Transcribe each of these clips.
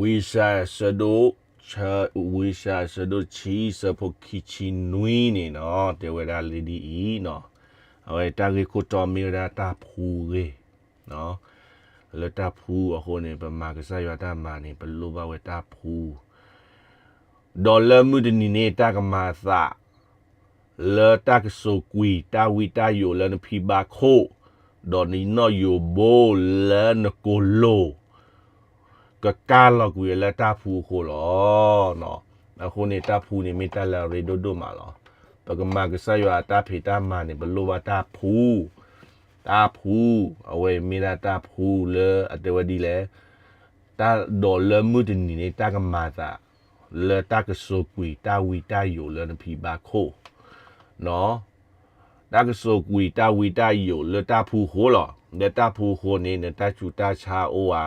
ဝံယၡါယၤအဆၢဒိၣ်, ဝံယၡါယၤအဆၢဒိၣ်တဆံ ဆၢဖိခံဆံနွံန့ၣ်နီၤ တဲဝဲဒၣ်လၢဒ်အံၤနီၤ, အဝဲတၢ်ဂ့ၢ်ခိၣ်တီမ့ၢ်ဝဲဒၣ်တၢ်ဖှူဂ့ၢ်, လၢတၢ်ဖှူအဃိန့ၣ် ပမၤကစၢ်ယွၤတၢ်မၤန့ၣ် ပလိၣ်ဘၣ်ဝဲတၢ်ဖှူ ဒီးလၢမုၢ်တနံၤန့ၣ်တၢ်ကမၤအသး လၢတၢ်ကစိာ်ကွံာ်တၢ်ဝံတၢ်ယိးလၢနဖံဘါခိၣ်, ဒီးနနီၣ်ယိးဘိလၢနကိာ်လိၤ ကကၢ်လီၤကွံာ်ဝဲလၢတၢ်ဖှူအဃိလီၤ. အဃိန့ၣ် တၢ်ဖှူန့ၣ်မ့ၢ်တၢ်လၢအရ့ဒိၣ်ဒိၣ်မးလီၤ. ပကမၤကစၢ်ယွၤအတၢ်ဖံးတၢ်မၤန့ၣ် ပလိၣ်ဘၣ်တၢ်ဖှူ, တၢ်ဖှူ, အဝဲမ့ၢ်ဒၣ်တၢ်ဖှူလၢအတဲဝဲဒ်လဲၣ်, တၢ်ဒီးလၢမုၢ်တနံၤန့ၣ် တၢ်ကမၤသး လၢတၢ်ကစိာ်ကွံာ်တၢ်ဝံတၢ်ယိးလၢနဖံဘါခိၣ် တၢ်ကစိာ်ကွံာ်တၢ်ဝံတၢ်ယိးလၢတၢ်ဖှူအဃိလီၤ. လၢတၢ်ဖှူအဃိန့ၣ် နတၢ်ဆူးတၢ်ဆါအိၣ်ဧါ,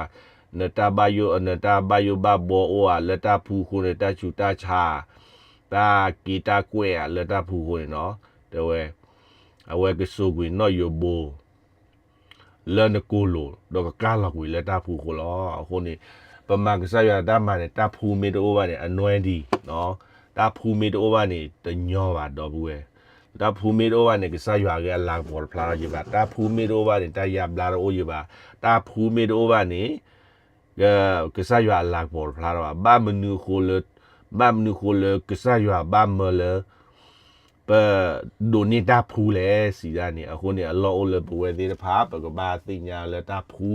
နတၢ်ဘၣ်ယိၣ် နတၢ်ဘၣ်ယိၣ်ဘၣ်ဘီအိၣ်ဧါ, လၢတၢ်ဖှူအဃိန့ၣ် တၢ်ဆူးတၢ်ဆါ, တၢ်က့တၢ်ကွဲးဧါ, လၢတၢ်ဖှူအဃိန့ၣ်နီၤ, တဲဝဲ, အဝဲကစိာ်ကွံာ်နီၣ်ယိးဘိ လၢနကိာ်လိၤ ဒီးကကၢ်လီၤကွံာ်လၢတၢ်ဖှူအဃိလီၤ. အဃိန့ၣ် ပမၤကစၢ်ယွၤတၢ်မၤန့ၣ် တၢ်ဖှူမ့ၢ်တအိၣ်ဘၣ်န့ၣ် အနွဲဒံး, တၢ်ဖှူမ့ၢ်တအိၣ်ဘၣ်န့ၣ် တညီဘၣ်ဒီပုၢ်ဝဲၢ်, တၢ်ဖှူမ့ၢ်တအိၣ်ဘၣ်န့ၣ် ကစၢ်ယွၤအဂ့ၢ်အလၤကပီၤတဖျါထီၣ်ယဘၣ်, တၢ်ဖှူမ့ၢ်တအိၣ်ဘၣ်န့ၣ် တၢ်ယါဘျါတအိၣ်ယဘၣ်, တၢ်ဖှူမ့ၢ်တအိၣ်ဘၣ်န့ၣ် ကစၢ်ယွၤအလၤကပီၤတဖျါထီၣ်ဘၣ်, ဘၣ်မနုၤအဃိလၢ, ဘၣ်မနုၤအဃိလၢကစၢ်ယွၤဘၣ်မၢလၢ ပဒိးန့ၢ်တၢ်ဖှူလဲၣ် စံးဒၣ်န့ၣ်, အဃိန့ၣ် အလီၢ်အိၣ်လၢပဝဲသ့ၣ်တဖၣ် ပကဘၣ်သ့ၣ်ညါလၢတၢ်ဖှူ,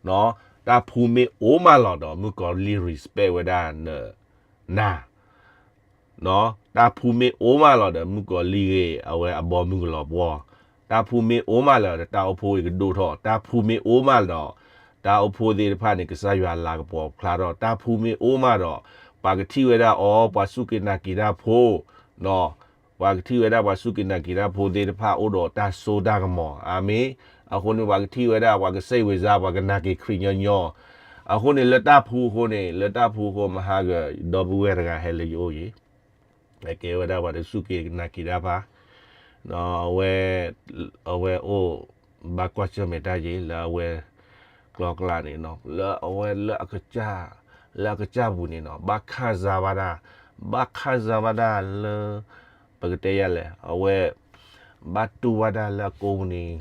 တၢ်ဖှူမ့ၢ်အိၣ်မးလီၤဒီး မုၣ်ကီၤလံၢ် respect ဝဲဒၣ်န, နၤ တၢ်ဖှူမ့ၢ်အိၣ်မးလီၤဒီး မုၣ်ကီၤလံၢ်ဂ့ၤ အဝဲအဘီမုၢ်ကလီၤပှီၢ်, တၢ်ဖှူမ့ၢ်အိၣ်မးလီၤဒီး တၢ်အိၣ်ဖှိၣ်ဂ့ၤကဒိၣ်ထီၣ်, တၢ်ဖှူမ့ၢ်အိၣ်မးဒီး တၢ်အိၣ်ဖှိၣ်သ့ၣ်တဖၣ်န့ၣ် ကစၢ်ယွၤလၤကပီၤဖျါထီၣ်, တၢ်ဖှူမ့ၢ်အိၣ်မးဒီး ပှၤကထံၣ်ဝဲဒၣ်အီၤ ပှၤစူၢ်က့ၤနာ်က့ၤတၢ်ဖိ ပှၤကထံၣ်ဝဲဒၣ်ပှၤစူၢ်က့ၤနာ်က့ၤတၢ်ဖိသ့ၣ်တဖၣ်အိၣ်ဒီးတၢ်စိတၢ်ကမီၤ, အၤမ့ၣ်, အဃိန့ၣ် ပှၤကထံၣ်ဝဲဒၣ် ပှၤကစဲးဝဲစါ ပှၤကနာ်က့ၤခရံာ်ညီညီ, အဃိန့ၣ် လၢတၢ်ဖှူအဃိန့ၣ် လၢတၢ်ဖှူအဃိ မဟါကဒီပုၢ်ဝဲၢ်တဂၤဟဲလၢယအိၣ်ယံၤ ကဲဝဲဒၣ်ပှၤတစူၢ်က့ၤနာ်က့ၤတၢ်ဖါ, အဝဲ, အဝဲအိၣ်ဘၣ်ကွၢ်ဆၢၣ်မဲာ်တၢ်ယံၤ လၢအဝဲကျီကျါန့ၣ်, လၢအဝဲလၢအကစၢ်, လၢအကစၢ်ပူၤန့ၣ်နီၤ ဘၣ်ခၣ်စါဘၣ်ဒၣ်, ဘၣ်ခၣ်စါဘၣ်ဒၣ်လၢ, ပကတဲယၤလဲၣ်, အဝဲ, ဘၣ်တူၢ်ဘၣ်ဒၣ်လၢအကိာ်ပူၤန့ၣ်,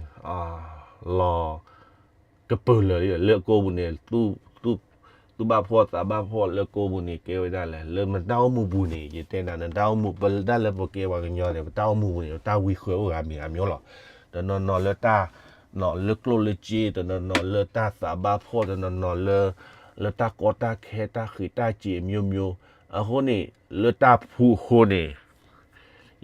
လီၤ ကပၢၢ်လၢာ်လၢအကိာ်ပူၤန့ၣ်, သူၣ်ဘၣ်ဖှီၣ်သးဘၣ်ဖှီၣ်လၢကိာ်ပူၤန့ၣ် ကဲဝဲဒၣ်လဲၣ်, လၢနတၢ်အိၣ်မူပူၤန့ၣ် ယတဲနၤ နတၢ်အိၣ်မူ ပဒၣ်လၢပကဲပှၤကညီန့ၣ် ပတၢ်အိၣ်မူပူၤန့ၣ် တၢ်ဝံဃၢၤအိၣ်ဂၤမံၤဂၤမံၤလီၤ, တနီၤနီၤလၢတၢ်, လၢကျိၣ်လၢစ့, တနီၤနီၤလၢတၢ်သးဘၣ်ဖှီၣ်, တနီၤနီၤလၢ, လၢတၢ်ကီတၢ်ခဲတၢ်ဃံးတၢ်စ့ၤအမျိုးမျိုး, အဃိန့ၣ်, လၢတၢ်ဖှူအဃိန့ၣ်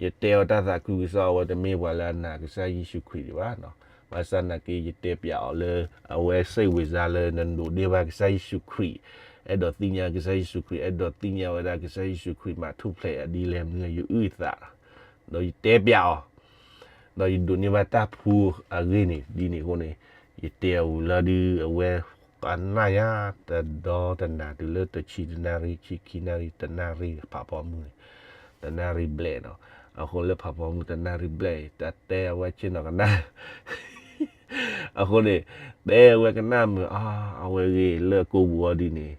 ယတဲအီၤတၢ်သးခုကစီၣ် အဝဲတမ့ၢ်ပှၤလၢအနာ်ကစၢ်ယ့ၣ်ၡူးခရံာ်ဒံးဘၣ်, ဘၣ်ဆၣ်နာ်က့ ယတဲပျးအီၤလၢ, အဝဲစဲးဝဲစါလၢနဒိးန့ၢ်ဘၣ်ကစၢ်ယ့ၣ်ၡူးခရံာ်, အဲၣ်ဒိးသ့ၣ်ညါကစၢ်ယ့ၣ်ၡူးခရံာ်, အဲၣ်ဒိးသ့ၣ်ညါဝဲဒၣ်ကစၢ်ယ့ၣ်ၡူးခရံာ်မၤထူၣ်ဖျဲးအဒ်လဲၣ် မနုၤယအုၣ်သး, ဒီးယတဲပျးအီၤ, ဒီးယဒိးန့ၢ်ဘၣ်တၢ်ဖှူအဂ့ၢ်န့ၣ် ဒ်န့ၣ်အဃိန့ၣ်, ယတဲအီၤလၢဒုးအဝဲ ကနၣ်ယၤတဒီတနၤတုၤလၢတဆံတနၣ်ရံၣ် ဆံခံနၣ်ရံၣ် တနၣ်ရံၣ်ဖးဖီမုၢ်န့ၣ်, တနၣ်ရံၣ်ဘျဲၣ်နီၤ, အဃိလၢဖးဖီမုၢ်တနၣ်ရံၣ်ဘျဲၣ် တၢ်တဲအဝဲဆ့ၣ်နီၤကနၣ် အဃိန့ၣ်, တဲအဝဲကနၣ်မုာ်အါ, အဝဲဂ့ၤလၢအကိာ်ပူၤအီၤဒ်န့ၣ်,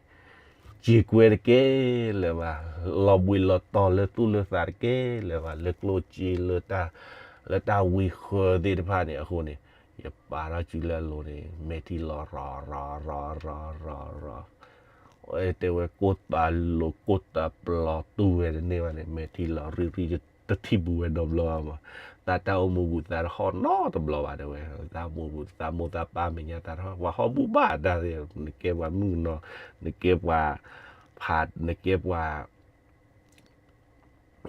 စ့ၤကွဲတကဲလၢၤဘၣ်, လီၤဘှံးလီၤတီၤလၢသူၣ်လၢသးတကဲလၢၤဘၣ်, လၢကျိၣ်စ့လၢတၢ်, လၢတၢ်ဝံဃၢၤသ့ၣ်တဖၣ်န့ၣ် အဃိန့ၣ်, ယပာ်ထီၣ်စုလၢအလိၤန့ၣ် မဲာ်ထံလီၤရီၤရီၤရီၤရီၤရီၤ, တဲဝဲကိၢ်သးလိၤကိၢ်သးပျီတူၢ်ဝဲတန့ၢ်ဘၣ်န့ၣ် မဲာ်ထံလီၤရံၣ်ရံၣ် တထံၣ်ဘူးဝဲနီတဘျီဘၣ်မး, သးတၢ်အိၣ်မူပူၤသးတဟီၣ်နီတဘျီဘၣ်တဲဝဲ, သးမိၢ်ပူၤသးမိၢ်သးပၢ်မဲာ်ညါသးတဟီၣ် ပှၤဟီၣ်ဘူးဘၣ်တၢ်သ့ၣ်, နကဲပှၤမုၣ်ကနီၤ, နကဲပှၤ, ဖး, နကဲပှၤ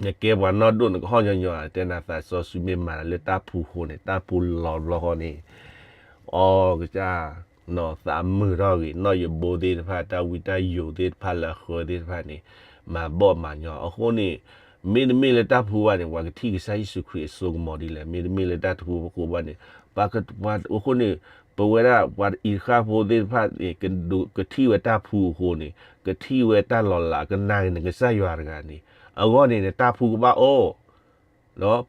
နကဲပှၤနီၢ်ဒိၣ်နကဟီၣ်ညီညီ တဲနၤသးစီဆှံမ့ၢ်မၤလၢတၢ်ဖှူအဃိန့ၣ် တၢ်ဖှူလီၤဘျီဃီန့ၣ်, အီကစၢ်, သးမုာ်ထီၣ်ဂ့ၤ နီၣ်ယဘိသ့ၣ်တဖၣ် တၢ်ဝံတၢ်ယိးသ့ၣ်တဖၣ်လၢအဃၢၤသ့ၣ်တဖၣ်န့ၣ်, မၤဘီၣ်မၤညီအဃိန့ၣ်, မ့တမ့ၢ်လၢတၢ်ဖှူဘၣ်န့ၣ် ပှၤကထံၣ်ကစၢ်ယ့ၣ်ၡူးခရံာ်အစိကမီၤဒ်လဲၣ်, မ့တမ့ၢ်လၢတၢ်ဖှူအဃိဘၣ်န့ၣ်, ပှၤအဃိန့ၣ်, ပဝဲဒၣ်ပှၤအံၤတဃၣ်ဖိသ့ၣ်တဖၣ်န့ၣ် ကထံၣ်ဝဲတၢ်ဖှူအဃိန့ၣ် ကထံၣ်ဝဲတၢ်လီၤလး ကနာ်ဂ့ၤန့ၣ်ကစၢ်ယွၤတဂၤန့ၣ်, အဂီၢ်န့ၣ် နတၢ်ဖှူကဘၣ်အိၣ်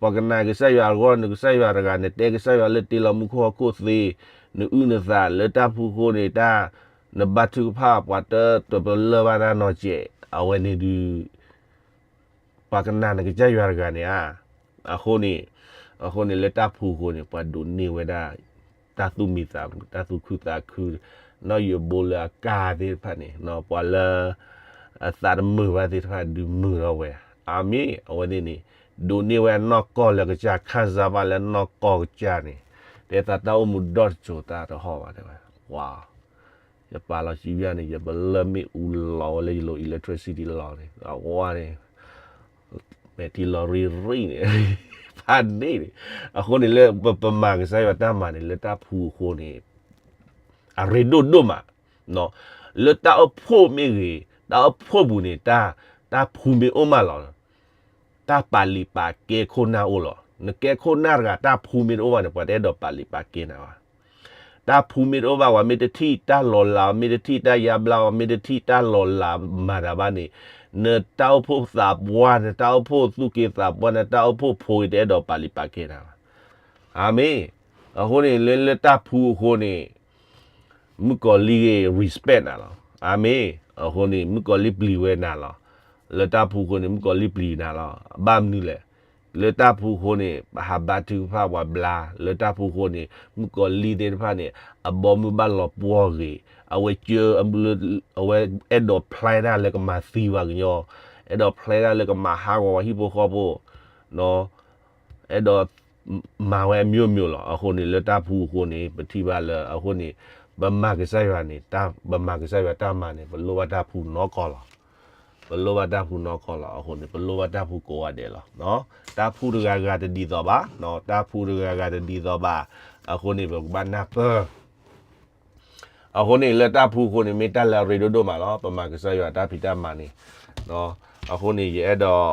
ပှၤကနာ်ကစၢ်ယွၤအဂီၢ် နကစၢ်ယွၤတဂၤ နတဲကစၢ်ယွၤလၢတ့လီၤမူခိၣ်ဟီၣ်ခိၣ်သ့, နအုၣ်နသးလၢတၢ်ဖှူအဃိန့ၣ် တၢ်, နဘါထုကဖၣ်ပှၤတၢ်တပလၢၢ်ဘၣ်တၢ်နီတစဲး, အဝဲန့ၣ်ဒုး ပှၤကနၣ်နကစၢ်ယွၤတဂၤန့ၣ်ဧါ. အဃိန့ၣ်, အဃိန့ၣ်လၢတၢ်ဖှူအဃိန့ၣ် ပှၤဒိးန့ၢ်ဝဲဒၣ် တၢ်သူၣ်မံသးမုာ် တၢ်သူၣ်ခုသးခု, နီၣ်ယိးဘိလၢအကါသ့ၣ်တဖၣ်န့ၣ်, ပှၤလၢ အသးတမုာ်ဘၣ်သ့ၣ်တဖၣ်ဒုးမုာ်ထီၣ်ဝဲ. အၤမ့ၣ်, အဝဲသ့ၣ်န့ၣ် ဒိးန့ၢ်ဝဲအနီၢ်ကီၢ်လၢကစၢ် ခၣ်စၢ်ဘၣ်လၢနီၢ်ကီၢ်ကစၢ်န့ၣ်, တဲသးတၢ်အိၣ်မူဒီတစိၤသးတဟီၣ်ဘၣ်တဲဝဲ, ဝါ ယပာ်လီၤစုယၤန့ၣ် ယပလၢၢ်မ့ၣ်အူလီၤဝဲလၢယလိၤ electricity လီၤန့ၣ် အဝဲန့ၣ် မဲာ်ထံလီၤရံၣ်ရံၣ်န့ၣ် ဖးန့ၣ်န့ၣ်, အဃိန့ၣ်လၢပမၤကစၢ်ယွၤတၢ်မၤန့ၣ် လၢတၢ်ဖှူအဃိန့ၣ် အရ့ဒိၣ်ဒိၣ်မး, လၢတၢ်အိၣ်ဖှိၣ်မ့ၢ်ဂ့ၤ တၢ်အိၣ်ဖှိၣ်ပူၤန့ၣ် တၢ်ဖှူမ့ၢ်အိၣ်မးလီၤ တၢ်ပာ်လုၢ်ပာ်ကဲခိၣ်နၢ်အိၣ်လီၤ. နကဲခိၣ်နၢ်တဂၤ တၢ်ဖှူမ့ၢ်တအိၣ်ဘၣ်န့ၣ် ပှၤတအဲၣ်ဒိးပာ်လုၢ်ပာ်ကဲနၤဘၣ်. တၢ်ဖှူမ့ၢ်တအိၣ်ဘၣ် ပှၤမ့ၢ်တထံၣ် တၢ်လီၤလး မ့ၢ်တထံၣ် တၢ်ယါဘျါ မ့ၢ်တထံၣ် တၢ်လီၤလးမၤတၢ်ဘၣ်န့ၣ်, နတၢ်အိၣ်ဖှိၣ်သးပှၢ် နတၢ်အိၣ်ဖှိၣ်သူၣ်က့သးပှၢ် နတၢ်အိၣ်ဖှိၣ်ဖိဂ့ၤ တအဲၣ်ဒိးပာ်လုၢ်ပာ်ကဲနၤဘၣ်. အၤမ့ၣ်. အဃိန့ၣ် လၢလၢတၢ်ဖှူအဃိန့ၣ် မုၣ်ကီၤလံၢ်ဂ့ၤ respect နၤလီၤ. အၤမ့ၣ်. အဃိန့ၣ် မုၣ်ကီၤလံၢ်ပျံၤဝဲနၤလီၤ. လၢတၢ်ဖှူအဃိန့ၣ် မုၣ်ကီၤလံၢ်ပျံၤနၤလီၤ. ဘၣ်မနုၤလဲၣ်. လၢတၢ်ဖှူအဃိန့ၣ် ပဟးဘါထုကဖၣ်ပှၤဘျါ, လၢတၢ်ဖှူအဃိန့ၣ် မုၣ်ကီၤလံၢ်သ့ၣ်တဖၣ်န့ၣ် အဘီမုၢ်ဘၣ်လီၤပှီၢ်ဂ့ၤ, အဝဲကၢ အဝဲအဲၣ်ဒိး plan တၢ်လၢကမၤသံပှၤကညီ, အဲၣ်ဒိး plan တၢ်လၢကမၤဟးဂီၤပှၤဟံၣ်ဖိဃီဖိ အဲၣ်ဒိးမၤဝဲအမျိုးမျိုးလီၤ. အဃိန့ၣ် လၢတၢ်ဖှူအဃိန့ၣ် ပထံၣ်ဘၣ်လၢ အဃိန့ၣ် ပမၤကစၢ်ယွၤန့ၣ် ပမၤကစၢ်ယွၤတၢ်မၤန့ၣ် ပလိၣ်ဘၣ်တၢ်ဖှူနီၢ်ကီၢ်လီၤ. ပလိၣ်ဘၣ်တၢ်ဖှူနီၢ်ကီၢ်လီၤ. အဃိန့ၣ် ပလိၣ်ဘၣ်တၢ်ဖှူကိးဂၤဒဲးလီၤ. တၢ်ဖှူတဂၤဂၤတဒ်သိးဘၣ်, တၢ်ဖှူတဂၤဂၤတဒ်သိးဘၣ်. အဃိန့ၣ် ပကဘၣ်နၢ်ပၢၢ် အဃိန့ၣ် လၢတၢ်ဖှူအဃိန့ၣ် မ့ၢ်တၢ်လၢအရ့ဒိၣ်ဒိၣ်မးလီၤ. ပမၤကစၢ်ယွၤတၢ်ဖံးတၢ်မၤန့ၣ်, အဃိန့ၣ် ယအဲၣ်ဒိး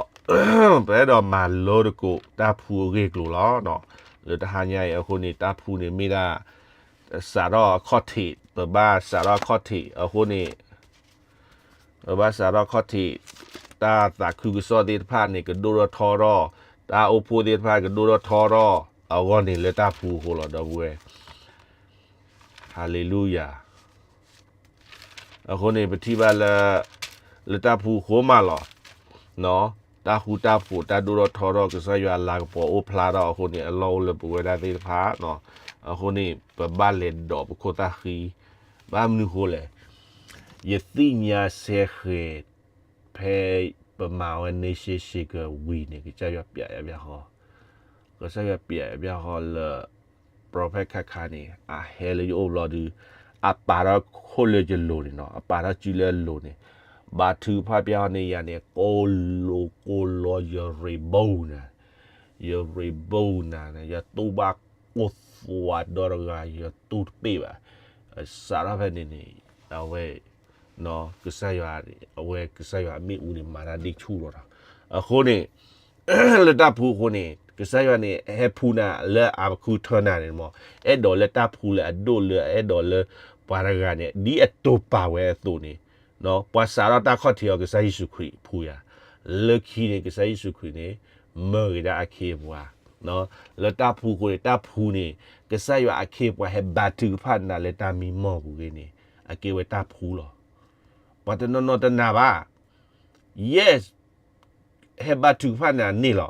ပအဲၣ်ဒိးမၤလိသကိးတၢ်ဖှူအဂ့ၢ်အကျိၤလီၤ. လၢတဟါညါအံၤအဃိန့ၣ် တၢ်ဖှူန့ၣ်မ့ၢ်ဒၣ် စးထီၣ်အခီၣ်ထံး, ပဘၣ်စးထီၣ်အခီၣ်ထံးအဃိန့ၣ် ပဘၣ်စးထီၣ်အခီၣ်ထံး, တၢ်သးခုကစီၣ်သ့ၣ်တဖၣ်န့ၣ် ကဒိၣ်ထီၣ်ထီထီၣ်, တၢ်အိၣ်ဖှိၣ်သ့ၣ်တဖၣ်ကဒိၣ်ထီၣ်ထီထီၣ်, အဂီၢ်န့ၣ်လၢတၢ်ဖှူအဃိလီၤ ဒီပုၢ်ဝဲၢ်. ဟါလ့လူယၤ. အဃိန့ၣ် ပထံၣ်ဘၣ်လၢ လၢတၢ်ဖှူအဃိမးလီၤ. တၢ်ဃူတၢ်ဖိး တၢ်ဒိၣ်ထီၣ်ထီထီၣ် ကစၢ်ယွၤအလၤကပီၤအိၣ်ဖျါထီၣ်အဃိန့ၣ် အလီၢ်အိၣ်လၢပဝဲဒၣ်သ့ၣ်တဖၣ်, အဃိန့ၣ် ပဘၣ်လဲၤဒိးပခိၣ်သၣ်ဃံ, ဘၣ်မနုၤဃိလဲၣ်. ယသ့ၣ်ညါစဲဃဲၤ ဖဲပမၤဝဲ nation shaker ဝံၤန့ၣ် ကစၢ်ယွၤပျဲယၤဘျါဃီ, ကစၢ်ယွၤပျဲယၤဘျါဃီလၢ prophet ခါခါန့ၣ် အဟဲလၢယအိၣ်ဘျီဒုး အပာ်ထီၣ်ခိၣ်လၢယလိၤန့ၣ်နီၤ, အပာ်ထီၣ်စုလၢအလိၤန့ၣ်, ဘါထုကဖၣ်ပျၢ်အီၤန့ၣ်ယၤန့ၣ် ကိးလိၤကိးလီၤ ယရ့ဘိနၤ, ယရ့ဘိနၤန့ၣ် ယတူၢ်ဘၣ်ကိးသွးဒီတဂၤ ယတူၢ်တပ့ၢ်ဘၣ်. စးထီၣ်ဖဲန့ၣ်န့ၣ် အဝဲ ကစၢ်ယွၤ အဝဲကစၢ်ယွၤအမ့ၣ်အူန့ၣ် မၤတၢ်ဒ့ဆူၣ်လီၤဒီး အဃိန့ၣ် လၢတၢ်ဖှူအဃိန့ၣ် ကစၢ်ယွၤန့ၣ် ဟဲဖှူနၤလၢအဃုထၢနၤန့ၣ်မး, အဲၣ်ဒိးလၢတၢ်ဖှူလၢအဒိၣ်လၢအအဲၣ်ဒိးလၢပှၤတဂၤန့ၣ် ဒ်အတိာ်ပာ်ဝဲအသိးန့ၣ်, ပှၤစးထီၣ်တၢ်ခီၣ်ထံးအီၤ ကစၢ်ယ့ၣ်ၡူးခရံာ်ဖှူယၤ, လၢခံန့ၣ် ကစၢ်ယ့ၣ်ၡူးခရံာ်န့ၣ် မၢဂ့ၤဒၣ်အခ့အပှၤ လၢတၢ်ဖှူအဃိန့ၣ် တၢ်ဖှူန့ၣ် ကစၢ်ယွၤအခ့အပှၤဟဲဘါထုကဖၣ်နၤလၢတၢ်မံမီၢ်ပူၤဂ့ၤန့ၣ် အကဲဝဲတၢ်ဖှူလီၤ. ပှၤတနီၤနီၤတနာ်ဘၣ်. Yes, ဟဲဘါထုကဖၣ်နၤန့ၣ်လီၤ.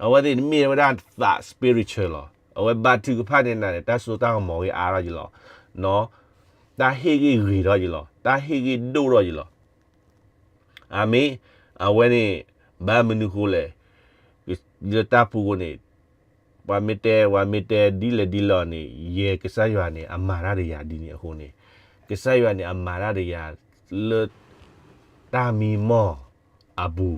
အဝဲသ့ၣ်န့ၣ်မ့ၢ်ဝဲဒၣ်သး spiritual လီၤ. အဝဲဘါထုကဖၣ်န့ၢ်နၤန့ၣ် တၢ်စိတၢ်ကမီၤဂ့ၤအါထီၣ်ယလီၤ. တၢ်ဟ့ၣ်ဂ့ၢ်ဂ့ၤထီၣ်ယလီၤ. တၢ်ဟ့ၣ်ဂ့ၢ်ဒိၣ်ထီၣ်ယလီၤ. အၤမ့ၣ်. အဝဲန့ၣ် ဘၣ်မနုၤဃိလဲၣ်, လၢတၢ်ဖှူအဃိန့ၣ် ပှၤမ့ၢ်တဲ ပှၤမ့ၢ်တဲဒ်လဲၣ်ဒ်လဲၣ်န့ၣ် ယဲကစၢ်ယွၤန့ၣ် အမၤတၢ်ဒီးယၤဒ်န့ၣ်အဃိန့ၣ်, ကစၢ်ယွၤန့ၣ် အမၤတၢ်ဒီးယၤလၢ တၢ်မံမီၢ်အပူ